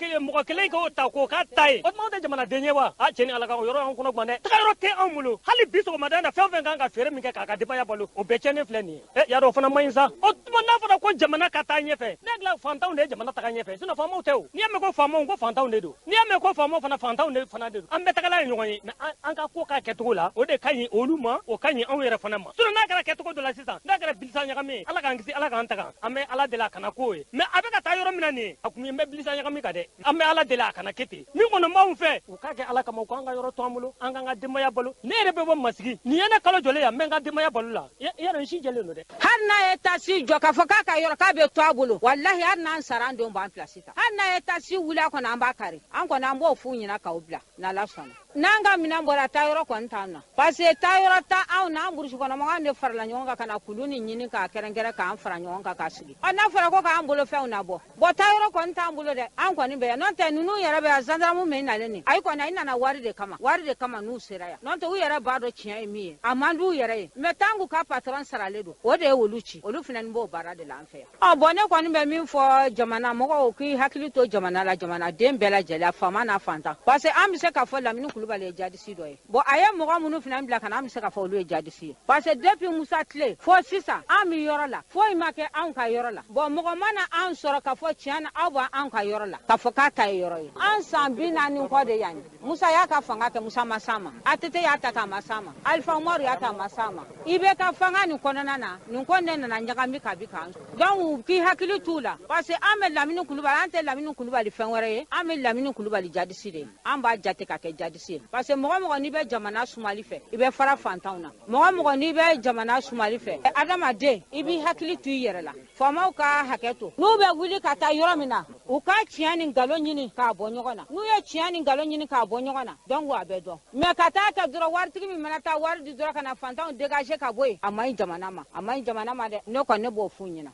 kelen k'o ta k'o k'a ta ye, o tuma anw tɛ jamanaden ye wa? Aa cɛ ni Ala ka o yɔrɔ y'anw kɔnɔ gan dɛ. Taga yɔrɔ tɛ anw bolo. Hali bi sɔgɔmada in na, fɛn o fɛn kan ka feere min kɛ k'a ka denbaya balo, o bɛɛ tiɲɛnen filɛ nin ye. Ɛ y'a dɔn o fana man ɲi sa. O tuma n'a fɔra ko jamana ka taa ɲɛfɛ, ne hakili la fantanw de ye jamana taga ɲɛfɛ, sinon faamaw tɛ o. N'i y'a mɛn ko faamaw, ko fantanw de don. N'i y'a mɛn ko faamaw fana fantanw de fana de don, an bɛɛ tagala ye ɲɔgɔn ye, mais an ka ko k'a kɛcogo la, o de ka ɲi olu ma, o ka ɲi anw yɛrɛ fana ma. Sinon n'a kɛra kɛcogo dɔ la sisan, n'a kɛra bilisa ɲagami ye, Ala k'an kisi, Ala k'an taga, an bɛ Ala deli a kana k'o ye. Mais a bɛ ka taa yɔrɔ min na nin ye, a kun ye n bɛ bilisa ɲagami kan dɛ, an bɛ Ala deli a kana kɛ ten. Min kɔni b'anw fɛ, u k'a kɛ Ala kama, u k'an ka yɔrɔ to an bolo, an k'an ka denbaya balo. Ne yɛrɛ bɛ bɔ Masigi, nin ye ne kalo jɔlen yan, n bɛ n ka denbaya balo la, yɔrɔ n si jɛlen don dɛ. Hali n'a ye tasi jɔ k'a fɔ k'a ka yɔrɔ k'a bɛ to a bolo, walahi hali n'an sara an denw b'an pilasi ta. Hali n'a ye tasi wuli a kɔnɔ, an b'a kari, an kɔni an b'o f'u ɲɛna k'aw bila n'Ala sɔnna. N'an ka minɛn bɔra, taayɔrɔ kɔni t'an na, parce que taayɔrɔ tɛ anw na. An burusi kɔnɔ mɔgɔw de farala ɲɔgɔn kan ka na kulu ni ɲini k'a kɛrɛnkɛrɛn k'an fara ɲɔgɔn kan k'a sigi. Ɔ, n'a fɔra ko k'an bolofɛnw nabɔ, bɔn taayɔrɔ kɔni t'an bolo dɛ, an kɔni bɛ yan. N'o tɛ ninnu yɛrɛ bɛ yan, gendarme min nalen nin, ayi kɔni a nana wari de kama, wari de kama n'u sera yan. N'o tɛ u yɛrɛ b'a dɔn tiɲɛ ye min ye, a man d'u yɛrɛ ye, mais tant k'u ka patron saralen don, o de ye olu ci, olu fana b'o baara de la an fɛ yan. Ɔ bɔn, ne kɔni bɛ min fɔ jamana mɔgɔw, k'i hakili to jamana la, jamanaden bɛɛ lajɛlen, faama n'a fantan, parce que an bɛ se k'a fɔ Lamini Kulubali ye jadisi dɔ ye. Bon, a ye mɔgɔ minnu fana bila ka na, an bɛ se k'a fɔ olu ye jadisi ye, parce que depuis Musa tile fo sisan, an bɛ yɔrɔ la, foyi ma kɛ anw ka yɔrɔ la. Bon, mɔgɔ mana an sɔrɔ k'a fɔ tiɲɛ na aw b'an ka yɔrɔ la, k'a fɔ k'a ta ye yɔrɔ ye, an san 40 kɔ de yan. Musa y'a ka fanga kɛ, Musa ma s'a ma. ATT y'a ta k'a ma s'a ma, Alpha Umaru y'a ta a ma s'a ma. I bɛ ka fanga nin kɔnɔna na, nin ko ne nana ɲagami ka bi kan. Donc k'i hakili t'u la, parce que an bɛ Lamini Kulubali, an tɛ Lamini Kulubali fɛn wɛrɛ ye, an bɛ Lamini Kulubali jadisi de ye, an b'a jate ka kɛ jadisi ye, parce que mɔgɔ mɔgɔ n'i bɛ jamana sumali fɛ, i bɛ fara fantanw na. Mɔgɔ mɔgɔ n'i bɛ jamana sumali fɛ, adamaden i b'i hakili to i yɛrɛ la. Faamaw ka hakɛ to, n'u bɛ wuli ka taa yɔrɔ min na, u ka tiɲɛ ni nkalon ɲini k'a bɔ ɲɔgɔn na. N'u ye tiɲɛ ni nkalon ɲini k'a bɔ ɲɔgɔn na, donc a bɛ dɔn. Mais ka taa kɛ dɔrɔn, waritigi min mana taa wari di dɔrɔn ka na fantanw dégager ka bɔ yen, a man ɲi jamana ma, a man ɲi jamana ma dɛ. Ne kɔni ne b'o f'u ɲɛna.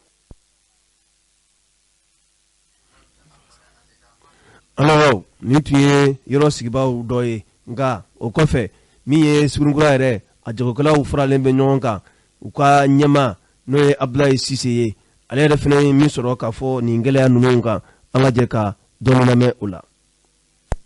Alɔ, nin tun ye yɔrɔ sigibaaw dɔ ye. Nka o kɔfɛ, min ye Sugunikura yɛrɛ a jagokɛlaw faralen bɛ ɲɔgɔn kan, u ka ɲɛmaa n'o ye Abulayi Sise ye, ale yɛrɛ fana ye min sɔrɔ k'a fɔ nin gɛlɛya ninnu kan, an ka jɛ ka dɔɔnin lamɛn o la.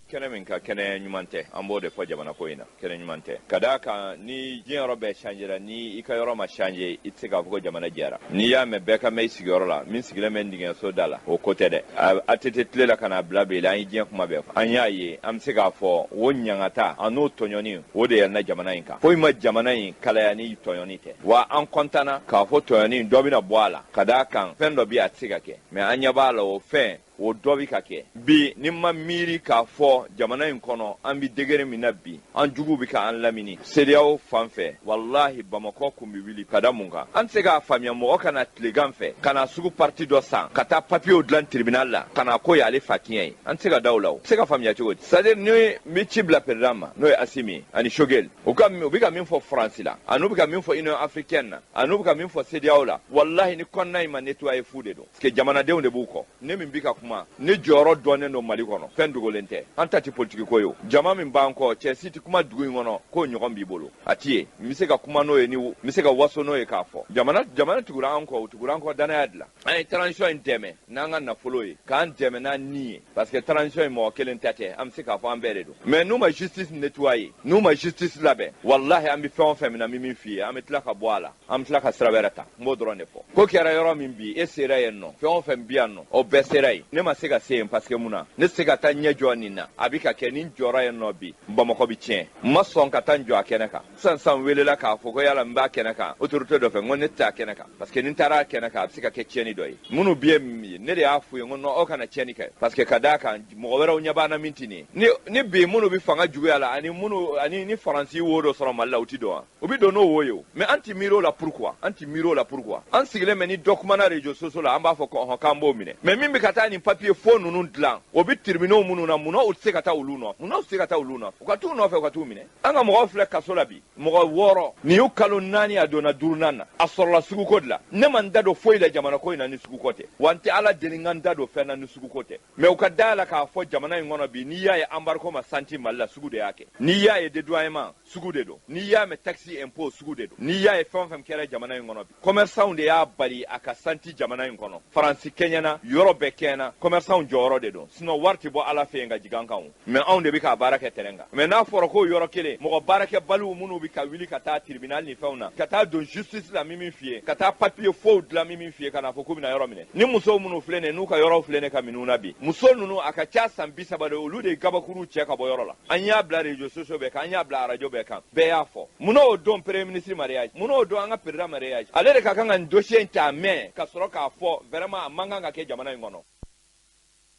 Kɛnɛ min ka kɛnɛ ɲuman tɛ, an b'o de fɔ jamana ko in na, kɛnɛ ɲuman tɛ, ka d'a kan ni diɲɛ yɔrɔ bɛɛ changera, ni i ka yɔrɔ ma changer, i tɛ se k'a fɔ ko jamana jɛra. N'i y'a mɛn bɛɛ ka mɛn i sigiyɔrɔ la, min sigilen bɛ dingɛso da la, o ko tɛ dɛ. ATT tile la ka n'a bila bi la, an ye diɲɛ kuma bɛɛ fɔ, an y'a ye, an bɛ se k'a fɔ o ɲangata a n'o tɔɲɔni, o de yɛlɛnna jamana in kan. Foyi ma jamana in kalaya ni tɔɲɔni tɛ. Wa an kɔntanna k'a fɔ tɔɲɔni dɔ bɛna bɔ a la, ka d'a kan fɛn dɔ bɛ a tɛ se ka kɛ, mais an ɲɛ b'a la o fɛn o dɔ bɛ ka kɛ bi. Ni ma miiri k'a fɔ jamana in kɔnɔ, an bɛ degré min na bi, an juguw bɛ ka an lamini CEDEAO fan fɛ, walahi Bamakɔ kun bɛ wuli. Ka da mun kan? An tɛ se k'a faamuya, mɔgɔ ka na tilegan fɛ ka na sugu partie dɔ san, ka taa papiyew dilan tribunal la, ka na ko y'ale fa tiɲɛ ye. An tɛ se ka da o la, o tɛ se ka faamuya cogo di? C'est à dire, ni n bɛ ci bila président ma, n'o ye Asimi ye ani Choguel, u ka u bɛ ka min fɔ Faransi la, ani u bɛ ka min fɔ Union africaine na, ani u bɛ ka min fɔ CEDEAO la, walahi ni kɔnɔna in ma nettoyer, fu de don, parce que jamanadenw de b'u kɔ. Ne min bɛ ka kuma, ne jɔyɔrɔ dɔnnen don Mali kɔnɔ, fɛn dogolen tɛ. An ta tɛ politiki ko ye. O jama min b'an kɔ, cɛ si tɛ kuma dugu in kɔnɔ k'o ɲɔgɔn b'i bolo, a ti ye. N bɛ se ka kuma n'o ye, ni n bɛ se ka waso n'o ye k'a fɔ jamana tugura an kɔ, u tugura an kɔ danaya dilan. An ye transition in dɛmɛ n'an ka nafolo ye, k'an dɛmɛ n'an ni ye, parce que transition in mɔgɔ kelen ta tɛ, an bɛ se k'a fɔ an bɛɛ de don. Mais n'u ma justice nettoyer, n'u ma justice labɛn, walahi an bɛ fɛn o fɛn min na, n bɛ min f'i ye, an bɛ tila ka bɔ a la, an bɛ tila ka sira wɛrɛ ta. N b'o dɔrɔn de fɔ. Ko kɛra yɔrɔ min bi, e sera yen nɔ, fɛn o fɛn bi yan nɔ, o bɛɛ sera yen. Ne ma se ka se yen, parce que mun na? Ne tɛ se ka taa ɲɛ jɔ nin na, a bɛ ka kɛ. Ni n jɔra yen nɔ bi, Bamakɔ bɛ tiɲɛ. N ma sɔn ka taa n jɔ a kɛnɛ kan. Sisan sisan welela k'a fɔ ko yala n b'a kɛnɛ kan autorité dɔ fɛ, n ko ne tɛ a kɛnɛ kan, parce que ni n taara a kɛnɛ kan, a bɛ se ka kɛ tiɲɛni dɔ ye. Minnu bɛ yen, ne de y'a f'u ye, n ko non, aw kana tiɲɛni kɛ, parce que ka d'a kan mɔgɔ wɛrɛw ɲɛ b'an na min tɛ nin ye. Ni bi minnu bɛ fanga juguya la, ani minnu ani ni Faransi wo dɔ sɔrɔ Mali la, u ti don wa? U bɛ don n'o wo ye o. Mais an ti miiri o la. Pourquoi an ti miiri o la? Pourquoi an sigilen bɛ, ni dɔ kumana réseaux sociaux la, an b'a fɔ ko ɔhɔn, k'an b'o minɛ? Mais min bɛ ka taa nin papier faux ninnu dilan, o bɛ tribunaux minnu na, munna u tɛ se ka taa olu nɔfɛ? Munna u tɛ se ka taa olu nɔfɛ? U ka t'u nɔfɛ, u ka t'u minɛ. An ka mɔgɔw filɛ kaso la bi, mɔgɔ 6 nin y'u kalo 4, a donna duurunan na, a sɔrɔla suguko de la. Ne ma n da don foyi la jamana ko in na ni suguko tɛ, wa n tɛ Ala deli n ka n da don fɛn na ni suguko tɛ. Mais u ka da la k'a fɔ jamana in kɔnɔ bi, n'i y'a ye embargo ma santi Mali la, sugu de y'a kɛ. N'i y'a ye dédouanement, sugu de don. N'i y'a mɛn taxe impôt, sugu de don. N'i y'a ye fɛn o fɛn kɛra jamana in kɔnɔ bi, commerçant de y'a bali a ka santi jamana in kɔnɔ. Faransi kɛɲɛna, yɔrɔ bɛɛ kɛɲɛna. Commerçants jɔyɔrɔ de don, sinon wari tɛ bɔ Ala fɛ yen ka jigin an kan o, mais anw de bɛ k'a baara kɛ terrain kan. Mais n'a fɔra ko yɔrɔ kelen mɔgɔ baarakɛbaliw minnu bɛ ka wuli ka taa tribunal ni fɛnw na, ka taa don justice la min f'i ye, ka taa papier faux dilan min f'i ye, ka n'a fɔ k'u bɛna yɔrɔ minɛ. Ni musow minnu filɛ nin ye, n'u ka yɔrɔw filɛ nin ka minnu na bi, muso ninnu a ka ca san 30 de, olu de ye gabakuru cɛ ka bɔ yɔrɔ la. An y'a bila réseaux sociaux bɛɛ kan, an y'a bila arajo bɛɛ kan, bɛɛ y'a fɔ. Munna o don premier ministre ma réagi? Munna o don an ka président ma réagi? Ale de ka kan ka nin dossier in ta mɛn ka sɔrɔ k'a fɔ vraiment a man kan ka kɛ jamana in kɔnɔ.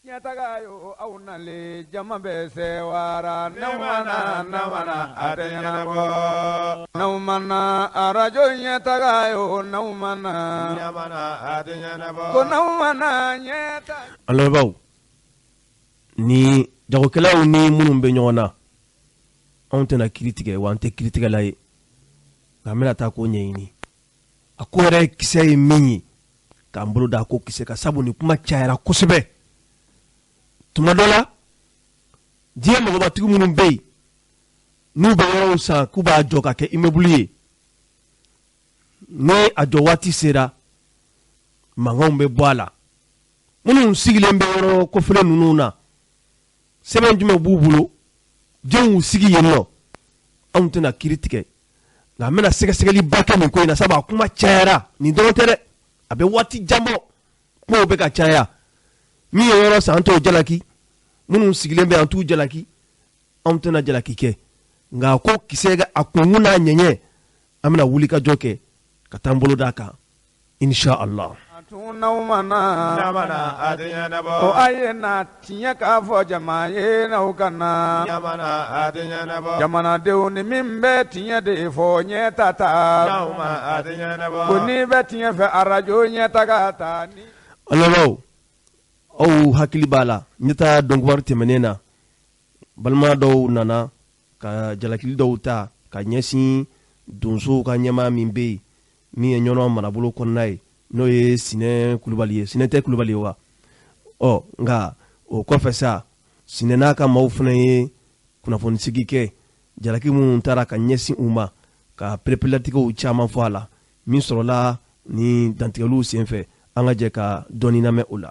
Ɲɛtaga yo aw nalen jama bɛ sewara n'aw ma na n'aw ma na a tɛ ɲɛnabɔ n'aw ma na arajo ɲɛtaga yo n'aw ma na a tɛ ɲɛnabɔ ko n'aw ma na ɲɛta. An lamɛnbaaw ni jagokɛlaw ni minnu bɛ ɲɔgɔn na, anw tɛna kiiri tigɛ wa an tɛ kiiritigɛla ye, nka an bɛna taa k'o ɲɛɲini. A ko yɛrɛ kisɛ ye min ye, k'an bolo da a ko kisɛ kan, sabu ni kuma cayara kosɛbɛ. Tuma dɔ la, diɲɛ mɔgɔbatigi minnu bɛ yen n'u bɛ yɔrɔw san k'u b'a jɔ ka kɛ immeuble ye, ni a jɔ waati sera, mankanw bɛ bɔ a la. Minnu sigilen bɛ yɔrɔ kɔfɛlen ninnu na, sɛbɛn jumɛn b'u bolo, jɔn y'u sigi yen nɔ? Anw tɛna kiiri tigɛ, nka an bɛna sɛgɛsɛgɛliba kɛ nin ko in na, sabu a kuma cayara. Nin dɔrɔn tɛ dɛ, a bɛ waati jan bɔ, kumaw bɛ ka caya. Min ye yɔrɔ san, an t'o jalaki, minnu sigilen bɛ an t'u jalaki, anw tɛna jalaki kɛ, nka ko kisɛ a kunkun n'a ɲɛɲɛ, an bɛna wuli ka jɔ kɛ ka taa an bolo d'a kan, inshallah. N'aw ma na a tɛ ɲɛnabɔ ko a ye na tiɲɛ k'a fɔ jama ye n'aw ka na a tɛ ɲɛnabɔ jamanadenw ni min bɛ tiɲɛ de fɔ ɲɛ ta ta n'aw ma a tɛ ɲɛnabɔ ko n'i bɛ tiɲɛ fɛ arajo ɲɛtaga ta. An lamɛnbaaw, aw hakili b'a la ɲɛta dɔnkibaru tɛmɛnen na, balima dɔw nana ka jalakili dɔw ta ka ɲɛsin donsow ka ɲɛmaa min bɛ yen, min ye Ɲɔnɔ marabolo kɔnɔna ye, n'o ye Sinɛ Kulubali ye. Sinɛ tɛ Kulubali ye wa? Ɔ nka o kɔfɛ sa, Sinɛ n'a ka maaw fana ye kunnafonisigi kɛ, jalaki minnu taara ka ɲɛsin u ma, ka pereperelatigɛw caman fɔ a la, min sɔrɔla ni dantigɛliw senfɛ. An ka jɛ ka dɔɔni lamɛn o la.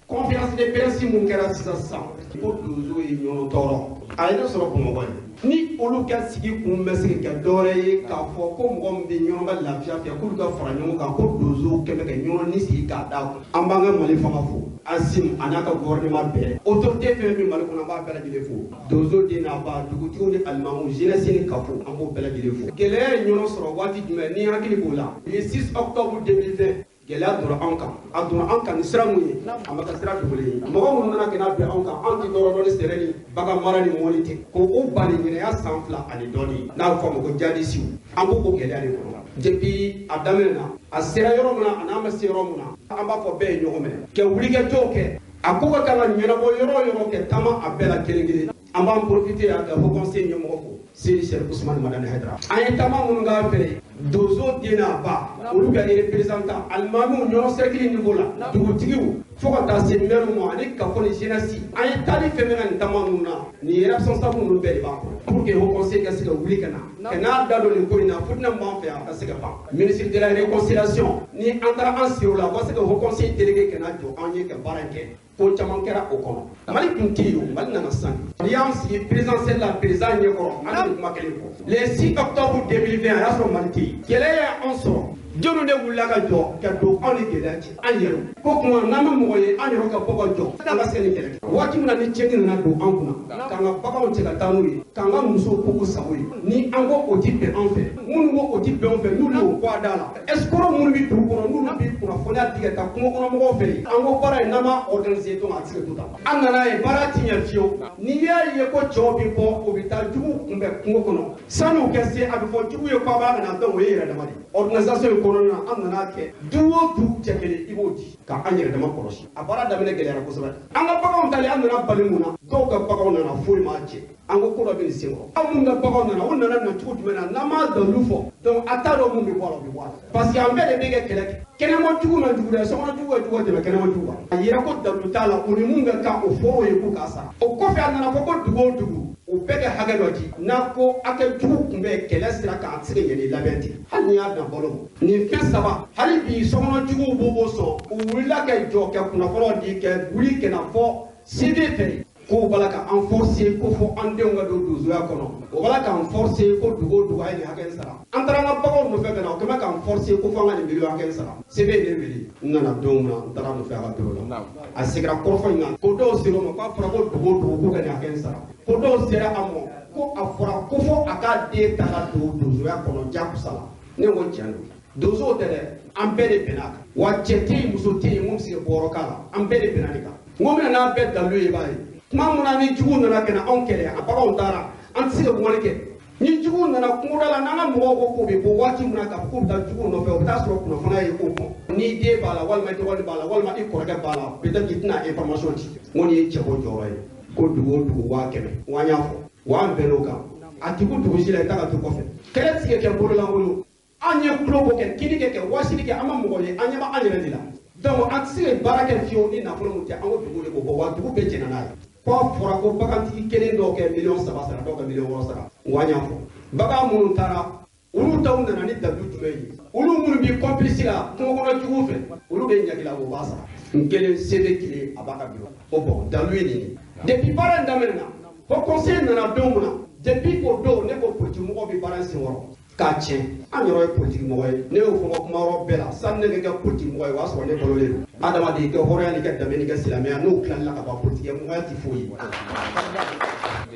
Conférence de presse mun kɛra sisan sisan ko donso ye ɲɔgɔn tɔɔrɔ, a ye ne sɔrɔ Bamakɔ ye. Ni olu ka sigi kun bɛ se ka kɛ dɔwɛrɛ ye k'a fɔ ko mɔgɔ min bɛ ɲɔgɔn ka lafiya fɛ k'olu ka fara ɲɔgɔn kan, ko donso kɛmɛ ka ɲɔgɔn ni sigi k'a d'a kun. An b'an ka Mali fanga fo, Assimi a n'a ka gouvernement bɛɛ, autorité fɛn bɛ Mali kɔnɔ an b'a bɛɛ lajɛlen fo, donso den n'a ba, dugutigiw ni alimamuw, jeunesse ni kafo, an b'o bɛɛ lajɛlen fo. Gɛlɛya ye ɲɔgɔn sɔrɔ waati jumɛn ni hakili b'o la, le 6 octobre 2020. Gɛlɛya donna anw kan, a donna anw kan ni sira mun ye, a ma kɛ sira dogolen ye. Mɔgɔ minnu nana ka na bin anw kan, anw tɛ dɔwɛrɛ dɔn ni sɛnɛ ni bagan mara ni mɔni tɛ, ko o bali ɲinɛya san 2 ani dɔɔni, n'a bɛ fɔ a ma ko jadisiw, an b'o o gɛlɛya de kɔnɔ. Depuis a daminɛ na, a sera yɔrɔ min na, a n'a ma se yɔrɔ min na, an b'a fɔ bɛɛ ye ɲɔgɔn minɛ ka wulikajɔw kɛ. A ko ka kan ka ɲɛnabɔ yɔrɔ o yɔrɔ, kɛ taama a bɛɛ la kelen kelen. An b'an profiter yan ka haut conseil ɲɛmɔgɔ fo, Seyidi Sɛrifu Usumani Madani Hayidara. An ye taama minnu k'a fɛ, donso den n'a ba, olu ka représentant, alimamiw Ɲɔnɔ cercle niveau la, dugutigiw, fo ka taa se maire ma ani kafo ni jeunesse. An ye taali fɛn fɛn kɛ nin taama ninnu na, nin responsable ninnu bɛɛ de b'a kɔnɔ pour que haut conseil ka se ka wuli ka na, ka n'a da don nin ko in na, futinɛ min b'an fɛ yan a ka se ka ban. Ministre de la réconciliation, ni an taara an sigi o la, u ka se ka haut conseil délégué ka na jɔ an ye ka baara in kɛ. Ko caman kɛra o kɔnɔ. Mali tun tɛ yen o, Mali nana sisan. N'i y'an sigi présidentielle la, président ɲɛkɔrɔ, an bɛ kuma kelen fɔ. Le 6 octobre 2020, a y'a sɔrɔ Mali tɛ yen. Gɛlɛya y'an sɔrɔ. Jɔnni de wulila ka jɔ ka don anw ni gɛlɛya cɛ? An yɛrɛw. Ko kuma n'an bɛ mɔgɔ ye, an yɛrɛw ka bɔ ka jɔ. An ka se nin kɛlɛ kɛ. Waati min na ni tiɲɛni nana don an kunna, k'an ka baganw cɛ ka taa n'u ye, k'an ka musow ko k'u sago ye. Ni an ko o ti bɛn an fɛ, minnu ko o ti bɛn an fɛ, n'olu y'o bɔ a da la. Escroc minnu bɛ dugu kɔnɔ, n'olu bɛ kunnafoniya di ka taa kungo kɔnɔ mɔgɔw fɛ yen, an ko baara in n'an m'a organiser donc a tɛ se ka to tan. An nana ye baara ti ɲɛ fiyewu. N'i y'a ye ko cɛw bɛ bɔ, u bɛ taa juguw kunbɛn kungo kɔnɔ. San'u ka se, a bɛ fɔ jugu ye k'a b'a ka na, donc o ye yɛrɛ dama de ye. Organisation in kɔnɔna na, an nana kɛ du o du cɛ kelen i b'o di ka an yɛrɛ dama kɔlɔsi. A baara daminɛ gɛlɛyara kosɛbɛ. An ka baganw tali, an nana bali mun na, dɔw ka baganw nana foyi ma jɛ. An ko ko dɔ bɛ nin sen kɔrɔ. Aw minnu ka baganw nana, o nana na cogo jumɛn na, n'an m'a dalilu fɔ, donc a t'a dɔn mun bɛ bɔ a la, o bɛ bɔ a la. Parce que an bɛɛ de bɛ kɛ kɛlɛ kɛ. Kɛnɛma jugu ma jugu dɛ, sokɔnɔ jugu ka jugu ka tɛmɛ kɛnɛma jugu kan. A yira ko dalilu t'a la, o ni mun ka kan o fɔr'o ye k'u k'a sara. O kɔfɛ a nana fɔ ko dugu o dugu, o bɛɛ kɛ hakɛ dɔ di. N'a ko hakɛ jugu tun bɛ kɛlɛ sira kan, a tɛ se ka ɲɛ ni labɛn tɛ. Hali n'i y'a dan balo ma. Nin fɛn saba, hali bi sokɔnɔ juguw b'o sɔn, u wulila ka jɔ ka kunnafoniw di ka wuli ka na fɔ CV fɛ. K'o b'a la k'an forcer ko fo an denw ka don donsoya kɔnɔ, o b'a la k'an forcer ko dugu o dugu a ye nin hakɛ in sara. An taara an ka baganw nɔfɛ ka na, o kɛlen bɛ k'an forcer ko fo an ka nin miliyɔn hakɛ in sara. CV ye ne wele, n nana don min na, n taara a nɔfɛ a ka bureau la. A seginna kɔrɔfɔ in kan, ko dɔw sera o ma k'a fɔra ko dugu o dugu k'u ka nin hakɛ in sara. Ko dɔw sera a ma ko a fɔra ko fo a k'a den ta ka don donsoya kɔnɔ jagosa la. Ne ko tiɲɛ don. Donsow tɛ dɛ, an bɛɛ de bɛnna a kan. Wa cɛ tɛ yen, muso tɛ yen mun bɛ se ka bɔ yɔrɔ k'a la, an bɛɛ de bɛnna nin kan. N ko n bɛna n'a bɛɛ dalilu ye i b'a ye. Tuma min na ni juguw nana ka na anw kɛlɛ, a baganw taara, an tɛ se ka mɔni kɛ. Ni juguw nana kungoda la, n'an ka mɔgɔw ko k'u bɛ bɔ waati min na k'a fɔ k'u bɛ taa juguw nɔfɛ, u bɛ taa sɔrɔ kunnafoniya ye ko bɔn. N'i den b'a la, walima i dɔgɔnin b'a la, walima i kɔrɔkɛ b'a la, peut-être i tɛna information di. N ko nin ye cɛko jɔyɔrɔ ye. Ko dugu o dugu 100,000, n ko an y'a fɔ, wa an bɛnn'o kan. A ti kun dugu si la, i ta ka to kɔfɛ. Kɛlɛ tɛ se ka kɛ bololankolon. An ye tuloko kɛ, kini kɛ, kɛ wasili kɛ, an ma mɔgɔ ye, an ɲɛ bɛ an yɛrɛ de la. Donc an tɛ se ka baara kɛ fiyewu ni nafolo min tɛ, an ko dugu de k'o bɔ, wa dugu bɛɛ jɛnna n'a ye. K'a fɔra ko bagantigi kelen dɔw kɛ miliyɔn 3 sara, dɔw kɛ miliyɔn 6 sara. N ko an y'a fɔ. Bagan minnu taara, olu taw nana ni dalilu jumɛn ye? Olu minnu b'i complice la kungo kɔnɔ juguw fɛ, olu de ɲagila o b'a sara. N kelen CV kelen a b'a ka bureau. O bon dalilu ye nin ye. Depuis baara in daminɛna, ko conseil nana don min na, depuis o don ne ko politique mɔgɔw bɛ baara in senkɔrɔ k'a tiɲɛ. An yɛrɛ ye politique mɔgɔ ye, ne y'o fɔ n ka kuma yɔrɔ bɛɛ la. Sani ne ka kɛ politique mɔgɔ ye, o y'a sɔrɔ ne balolen don. Adamaden i ka hɔrɔnya n'i ka danbe n'i ka silamɛya n'o tilalila ka ban, politique mɔgɔya tɛ foyi ye.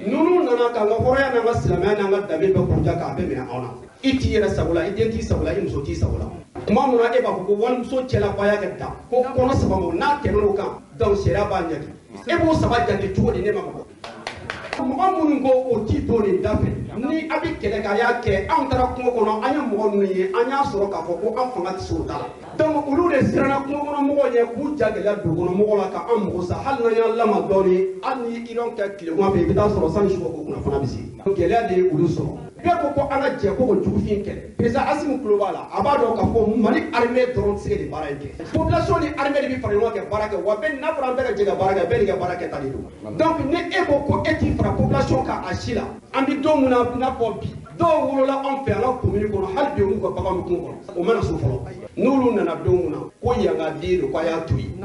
Ninnu nana k'an ka hɔrɔnya n'an ka silamɛya n'an ka danbe bɛɛ buruja k'a bɛɛ minɛ anw na. I t'i yɛrɛ sago la, i den t'i sago la, i muso t'i sago la. Tuma min na e b'a fɔ ko walimuso cɛlabaya ka dan ko kɔnɔ saba ma, n'a tɛmɛn'o kan donc sariya b'a ɲangi. E b'o saba jate cogo di? Ne ma mɔgɔ. Mɔgɔ minnu ko o ti don nin da fɛ, ni a bɛ kɛlɛ kɛ a y'a kɛ. Anw taara kungo kɔnɔ, an ye mɔgɔ minnu ye, an y'a sɔrɔ k'a fɔ ko an fanga tɛ se o da la. Donc olu de siranna kungo kɔnɔ mɔgɔw ɲɛ k'u ja gɛlɛya dugu kɔnɔ mɔgɔw la ka an mago sa. Hali n'an y'an lama dɔɔni, hali ni i kɛ tilema fɛ, i bɛ taa sɔrɔ sani su ka ko kunnafoniya bɛ se. Gɛlɛya de ye olu sɔrɔ. Bɛɛ ko ko an ka jɛ ko jugufin kɛlɛ. Président Assimi tulo b'a la, a b'a dɔn k'a fɔ Mali armée dɔrɔn tɛ se ka nin baara in kɛ. Population ni armée de bɛ fara ɲɔgɔn kan ka baara kɛ, wa bɛɛ n'a fɔra an bɛɛ ka jɛ ka baara kɛ, bɛɛ n'i ka baara kɛta de don. Donc ni e ko ko e t'i fara population kan a si la, an bɛ don min na i n'a fɔ bi, dɔw wolola anw fɛ an ka commune kɔnɔ, hali bi olu ka baganw bɛ kungo kɔnɔ, o ma na so fɔlɔ. N'olu nana don min na ko yan ka den don, k'a y'a to yen.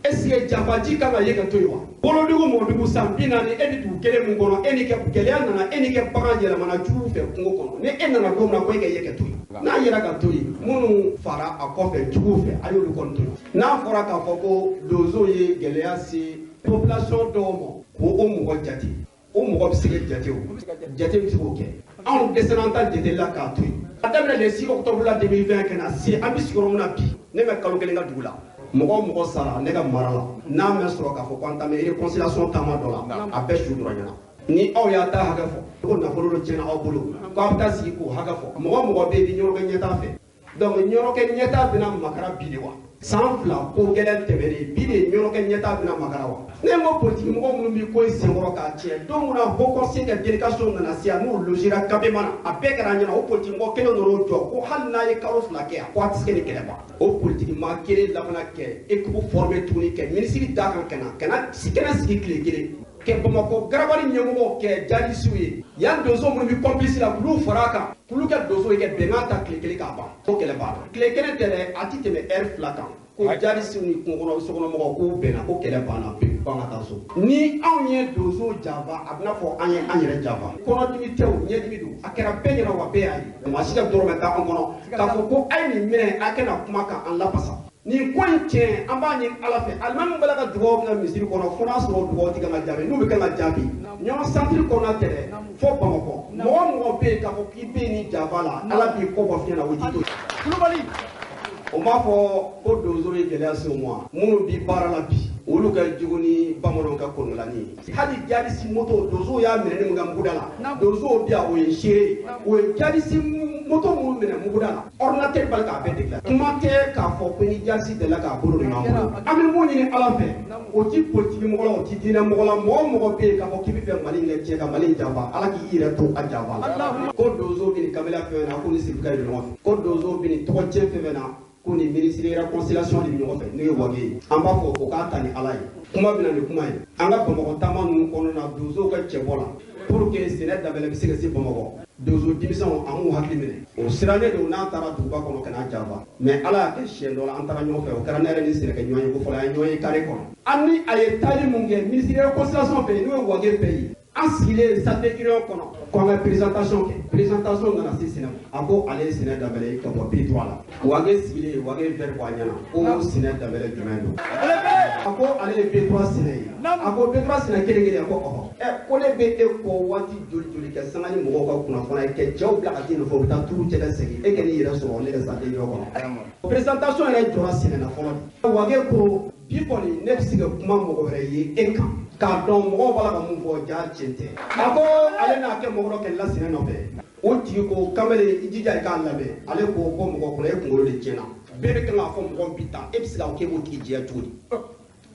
Est-ce que janfaji kan ka ye ka to yen wa? Wolodugu mɔdugu san 40, e bɛ dugu kelen min kɔnɔ, e ni kɛ gɛlɛya nana, e ni kɛ bagan yɛlɛmana juguw fɛ kungo kɔnɔ. Ni e nana don min na ko e ka ye ka to yen, n'a yɛrɛ ka to yen, minnu fara a kɔfɛ juguw fɛ, a y'olu kɔni to yen. N'a fɔra k'a fɔ ko donsow ye gɛlɛya se population dɔw ma, k'o o mɔgɔ jate, o mɔgɔ bɛ se ka jate o, jate bɛ se k'o kɛ. Anw dɛsɛra an ta jate la k'a to yen. A daminɛ le 6 octobre la 2020 ka na se an bɛ sigiyɔrɔ min na bi, ne bɛ kalo kelen ka dugu la. Mɔgɔ o mɔgɔ sara ne ka mara la, n'a ma sɔrɔ k'a fɔ ko an taama réconciliation taama dɔ la, a bɛɛ su dɔrɔn ɲɛna. Ni aw y'a ta hakɛ fɔ ko nafolo dɔ tiɲɛna aw bolo, k'aw bɛ taa sigi k'o hakɛ fɔ. Mɔgɔ o mɔgɔ bɛ yen ni ɲɔrɔkɛ ɲɛtaa fɛ, donc ɲɔrɔkɛ ɲɛtaa bɛna makara bi de wa? San 2 ko gɛlɛn tɛmɛnen bi de ɲɔrɔkɛ ɲɛtaa bɛna makara wa? Ne ko politique mɔgɔ minnu bɛ ko in senkɔrɔ k'a tiɲɛ, don min na haut conseil ka délégation nana se yan, n'u logera Kabema na, a bɛɛ kɛra an ɲɛna. O politique mɔgɔ kelen nana jɔ ko hali n'a ye kalo 2 kɛ yan, ko a tɛ se ka nin kɛlɛ ban. O politique maa kelen labanna kɛ équipe formée tuguni kɛ ministre da kan ka na kɛnɛ sigi tile kelen kɛ Bamakɔ garabali ɲɛmɔgɔw kɛ jadisiw ye. Yan donso minnu bɛ complice la, k'olu fara a kan, k'olu kɛ donso ye kɛ bɛnkan ta tile kelen k'a ban. O kɛlɛ banna. Tile kelen tɛ dɛ, a ti tɛmɛ heure 2 kan. Ko jadisiw ni kungo kɔnɔ sokɔnɔmɔgɔw k'u bɛnna ko kɛlɛ banna pewu, k'an ka taa so. Ni anw ye donso janfa, a bɛna fɔ an ye an yɛrɛ janfa. Kɔnɔdimi tɛ o, ɲɛdimi don. A kɛra bɛɛ ɲɛna wa bɛɛ y'a ye. Maa si ka dɔrɔmɛ t'an kɔnɔ k'a fɔ ko a ye nin minɛ, a kana kuma k'an lafasa. Nin ko in tiɲɛ, an b'a ɲini Ala fɛ. Alimami b'a la ka dugawu kɛ misiri kɔnɔ, fo n'a sɔrɔ dugawu tɛ kan ka jaabi. N'u bɛ kan ka jaabi, ɲɔgɔn santiri kɔnɔna tɛ dɛ, fo Bamakɔ. Mɔgɔ o mɔgɔ bɛ yen k'a fɔ k'i bɛ nin janfa la, Ala b'i kɔ bɔ fiɲɛ na, o t'i to yen. Kulubali, o m'a fɔ ko donso ye gɛlɛya se u ma. Minnu bi baara la bi, olu ka jugu ni bamananw ka kɔnɔlani ye. Hali jadisi moto, donsow y'a minɛ ni mun ka mugu da la, donsow bi yan, o ye seere ye. O ye jadisi moto minnu minɛ muguda la ordinateur b'a la k'a bɛɛ déclaré kuma tɛ k'a fɔ ko ni jasi delila k'a bolo don ɲɔgɔn bolo an bɛ mun ɲini Ala fɛ o ti politique mɔgɔ la o ti diinɛ mɔgɔ la mɔgɔ o mɔgɔ bɛ yen k'a fɔ k'i bɛ fɛ Mali in ka tiɲɛ ka Mali in janfa Ala k'i yɛrɛ to a janfa la ko donso bɛ nin kamalen fɛn na ko ni Sirifika de bɛ ɲɔgɔn fɛ ko donso bɛ nin tɔgɔ cɛn fɛn na ko ni ministre de réconciliation de bɛ ɲɔgɔn fɛ n'o ye Wage ye an b'a fɔ o k'a ta ni Ala ye kuma bɛ na ni kuma ye an ka Bamakɔ taama ninnu kɔnɔna na donsow ka cɛbɔ la pour que sɛnɛ dabɛlɛ bɛ se ka se Bamakɔ donso denmisɛnw an m'u hakili minɛ o sirannen don n'a taara duguba kɔnɔ ka n'a janfa mais Ala y'a kɛ siɲɛ dɔ la an taara ɲɔgɔn fɛ o kɛra ne yɛrɛ ni sɛnɛkɛ ɲɔgɔn ye ko fɔlɔ an ye ɲɔgɔn ye carré kɔnɔ an ni a ye taali mun kɛ ministre de réconciliation fɛ yen n'o ye Wage fɛ yen an sigilen salle de réunion kɔnɔ ko an ka présentation kɛ présentation nana se sɛnɛ ma a ko ale ye sɛnɛ dabɛlɛ ka bɔ P3 la Wage sigilen Wage verre bɔ a ɲɛna ko sɛnɛ dabɛlɛ jumɛn don a ko ale ye P3 sɛnɛ ye a ko P3 sɛnɛ kelen kelen a ko ɔhɔ ɛ ko ne bɛ e kɔ waati joli joli kɛ sanga ni mɔgɔw ka kunnafoniya ye kɛ cɛw bila ka t'i nɔfɛ u bɛ taa turu cɛ ka segin e ka n'i yɛrɛ sɔrɔ ne ka salle de réunion kɔnɔ présentation yɛrɛ jɔra sɛnɛ na fɔlɔ de Wage ko bi kɔni ne bɛ se ka kuma mɔgɔ wɛrɛ ye e kan k'a dɔn mɔgɔw b'a la ka mun fɔ ja tiɲɛ tɛ a ko ale n'a kɛ mɔgɔ dɔ kɛlɛla sɛnɛ nɔfɛ o tigi ko kamalen i jija i k'a lamɛn ale ko ko mɔgɔ kɔnɔ e kunkolo de tiɲɛna bɛɛ bɛ kan k'a fɔ mɔgɔ bi tan e bɛ se k'a fɔ k'e b'o tigi jɛya cogo di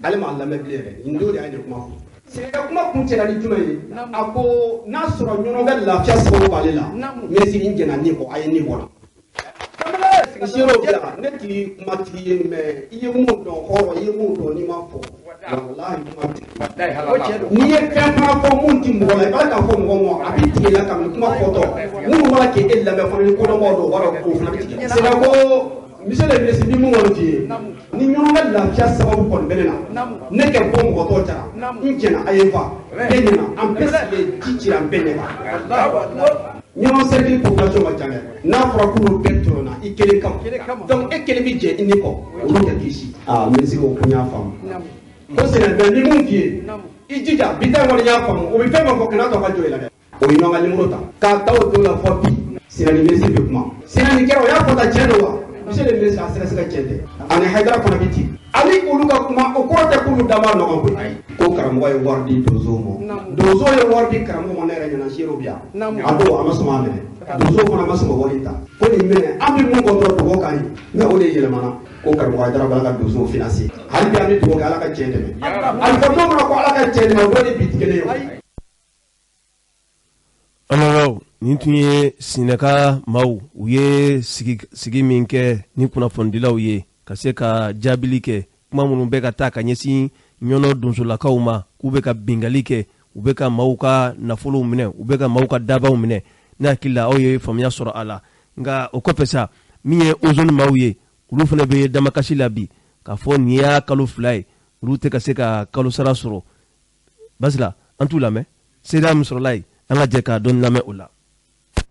ale m'a lamɛn bilen yɛrɛ nin don de y'a nin kuma fɔ sɛnɛkɛ kuma kun cɛla ni jumɛn ye a ko n'a sɔrɔ ɲɔgɔn bɛ lafiya sababu b'ale la minisiri n jɛnna nin kɔ a ye nin bɔ la seerew bila ne t'i kumatigi ye mais i ye mun dɔn hɔrɔn i ye mun dɔn n'i ma fɔ walahi kuma tigi n'i ye fɛn fana fɔ mun ti mɔgɔ la i b'a k'a fɔ mɔgɔ ma a b'i tigɛ la kabini kuma fɔtɔ minnu b'a k'e lamɛn fana ni kodɔnbaw don u b'a dɔn k'o fana bɛ tigɛ sɛnɛ ko monsieur le ministre ni mun kɔni f'i ye ni ɲɔgɔn ka lafiya sababu kɔni bɛ ne na ne kɛ bɔ mɔgɔ tɔw cɛla n jɛna a ye n fa bɛɛ ɲɛna an bɛɛ sigilen ji cira an bɛɛ ɲɛ kan ɲɔgɔn cercle population ma ca dɛ n'a fɔra k'olu bɛɛ tɔɲɔna i kelen kama donc e kelen bɛ jɛ i ni kɔ olu tɛ k'i si aa ministre ko ko n y'a faamu ko sɛnɛ bɛ ni mun f'i ye i jija bi ta in kɔni n y'a faamu o bɛ fɛn fɛn fɔ kana to a ka jɔ i la dɛ o ye ɲɔgɔn ka numéro ta k'a ta o don la fɔ bi sɛnɛ ni ministre bɛ kuma sɛnɛ ni kɛra o y'a fɔ ta tiɲɛ don wa monsieur le ministre a sɛgɛsɛgɛ tiɲɛ tɛ ani Hayidara fana bɛ ten ani olu ka kuma o kɔrɔ tɛ k'olu da ma nɔgɔn koyi ko karamɔgɔ ye wari di donsow ma donso ye wari di karamɔgɔ ma ne yɛrɛ ɲɛna seerew bi yan a ko a ma sɔn a minɛ donso fana ma sɔn ka wari ta ko nin minɛ an bɛ mun kɔ dɔrɔn dugawu k'an ye mais o de yɛlɛmana ko karamɔgɔ Hayidara b'a ka donsow financer hali bi an bɛ dugawu kɛ Ala ka tiɲɛ dɛmɛ a bɛ fɔ don min na ko Ala ka tiɲɛ dɛmɛ o don ni bi tɛ kelen ye o. An nin tun ye sinɛka maaw u ye sigi min kɛ ni kunnafonidilaw ye ka se ka jaabili kɛ kuma minnu bɛ ka taa ka ɲɛsin ɲɔnɔ donsolakaw ma k'u bɛ ka bingali kɛ u bɛ ka maaw ka nafolow minɛ u bɛ ka maaw ka dabaw minɛ ne hakili la aw ye faamuya sɔrɔ a la nka o kɔfɛ sa min ye ozone maaw ye olu fana bɛ damakasi la bi k'a fɔ nin y'a kalo 2 ye olu tɛ ka se ka kalo sara sɔrɔ basila an t'u lamɛn seereya min sɔrɔla yen an ka jɛ k'a dɔɔni lamɛn o la.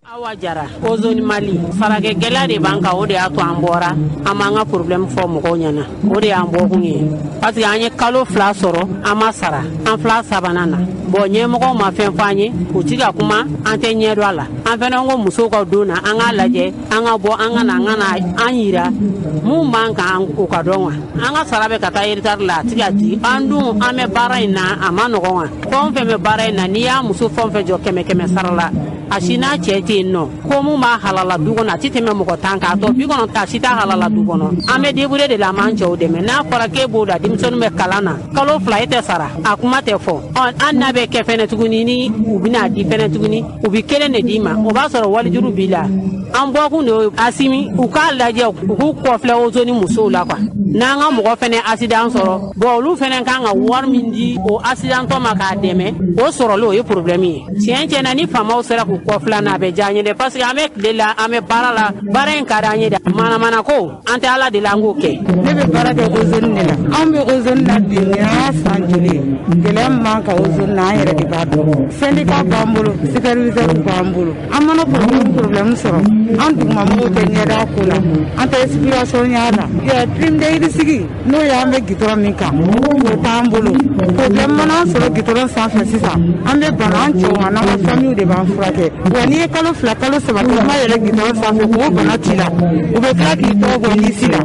Awa Jara Ozone Mali farakɛ gɛlɛya de b'an kan o de y'a to an bɔra an b'an ka problème fɔ mɔgɔw ɲɛna o de y'an bɔkun ye parce que an ye kalo 2 sɔrɔ an ma sara an fila sabanan na bon ɲɛmɔgɔw ma fɛn fɔ an ye u ti ka kuma an tɛ ɲɛ dɔn a la an fɛnɛ ko musow ka don na an k'a lajɛ an ka bɔ an ka na an ka na an yira mun b'an kan o ka dɔn wa an ka sara bɛ ka taa retard la a ti ka di an dun an bɛ baara in na a ma nɔgɔn wa fɛn o fɛn bɛ baara in na n'i y'a muso fɛn o fɛn jɔ 100 sara la a si n'a cɛ tɛ yen nɔ ko mun b'a halala du kɔnɔ a ti tɛmɛ mɔgɔ 10 kan a tɔ 90 a si t'a halala du kɔnɔ an bɛ débrouiller de la an b'an cɛw dɛmɛ n'a fɔra k'e b'o la denmisɛnninw bɛ kalan na kalo 2 e tɛ sara a kuma tɛ fɔ ɔ an n'a bɛ kɛ fɛnɛ tuguni ni u bɛna di fɛnɛ tuguni u bɛ kelen de d'i ma o b'a sɔrɔ walijuru b'i la an bɔkun de ye Asimi u k'a lajɛ u k'u kɔfilɛ Ozone musow la quoi n'an ka mɔgɔ fɛnɛ accident sɔrɔ bon olu fɛnɛ kan ka wari min di o accidentɔ ma k'a dɛmɛ o sɔrɔli o ye problème ye tiɲɛ na ni faamaw sera k'u kɔfilɛ na a bɛ diya an ye dɛ parce que an bɛ tile la an bɛ baara la baara in ka di an ye dɛ manamana ko an tɛ Ala deli an k'o kɛ. Ne bɛ baara kɛ Ozone de la anw bɛ Ozone na bi nin y'a san joli ye gɛlɛya min b'an kan Ozone na an yɛrɛ de b'a dɔn syndicat b'an bolo superviseur b'an bolo an mana problème sɔrɔ an dugumamɔgɔw tɛ ɲɛda ko la an tɛ explication y'a la prime de Hakilisigi n'o ye an bɛ gitɔrɔn min kan, o t'an bolo. Problème mana an sɔrɔ gitɔrɔn sanfɛ sisan, an bɛ bana, an cɛw an'an ka famille de b'an furakɛ. Wa n'i ye kalo 2, kalo 3 kɛ i ma yɛlɛ gitɔrɔn sanfɛ k'o bana t'i la, u bɛ tila k'i tɔgɔ bɔ lisi la.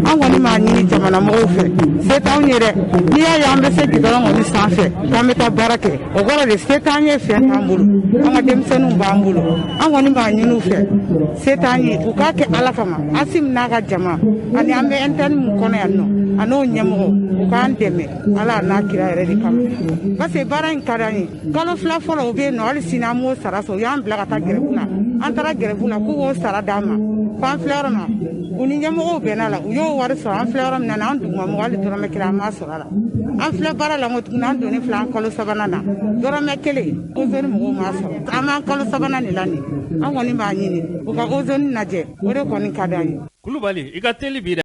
An kɔni b'a ɲini jamana mɔgɔw fɛ, se t'anw ye dɛ. N'i y'a ye an bɛ se gitɔrɔn kɔni sanfɛ k'an bɛ taa baara kɛ, o kɔrɔ de se t'an ye, fɛn t'an bolo, an ka denmisɛnninw b'an bolo. An kɔni b'a ɲini u fɛ, se t'an ye, u k'a kɛ Ala kama. Asimi n'a ka jama ani an bɛ interne min kɔnɔ yan nɔ, a n'o ɲɛmɔgɔ, u k'an dɛmɛ Ala n'a kira yɛrɛ de kama, parce que baara in ka d'an ye. Kalo 2 fɔlɔ o bɛ yen nɔ, hali sini an m'o sara sɔrɔ. U y'an bila ka taa grève la, an taara grève la k'u k'o sara d'an ma, f'an filɛ yɔrɔ min na, u ni ɲɛmɔgɔw bɛnna la, u y'o wari sɔrɔ. An filɛ yɔrɔ min na, an dugumamɔgɔ hali dɔrɔmɛ 1 an m'a sɔrɔ a la. An filɛ baara la ko tuguni, an donnen filɛ an kalo 3nan na, dɔrɔmɛ 1 ozone mɔgɔw m'a sɔrɔ. An b'an kalo 3nan de la nin. An kɔni b'a ɲini u ka ozone lajɛ, o de kɔni ka d'an ye. Kulubali, i ka teli bi dɛ.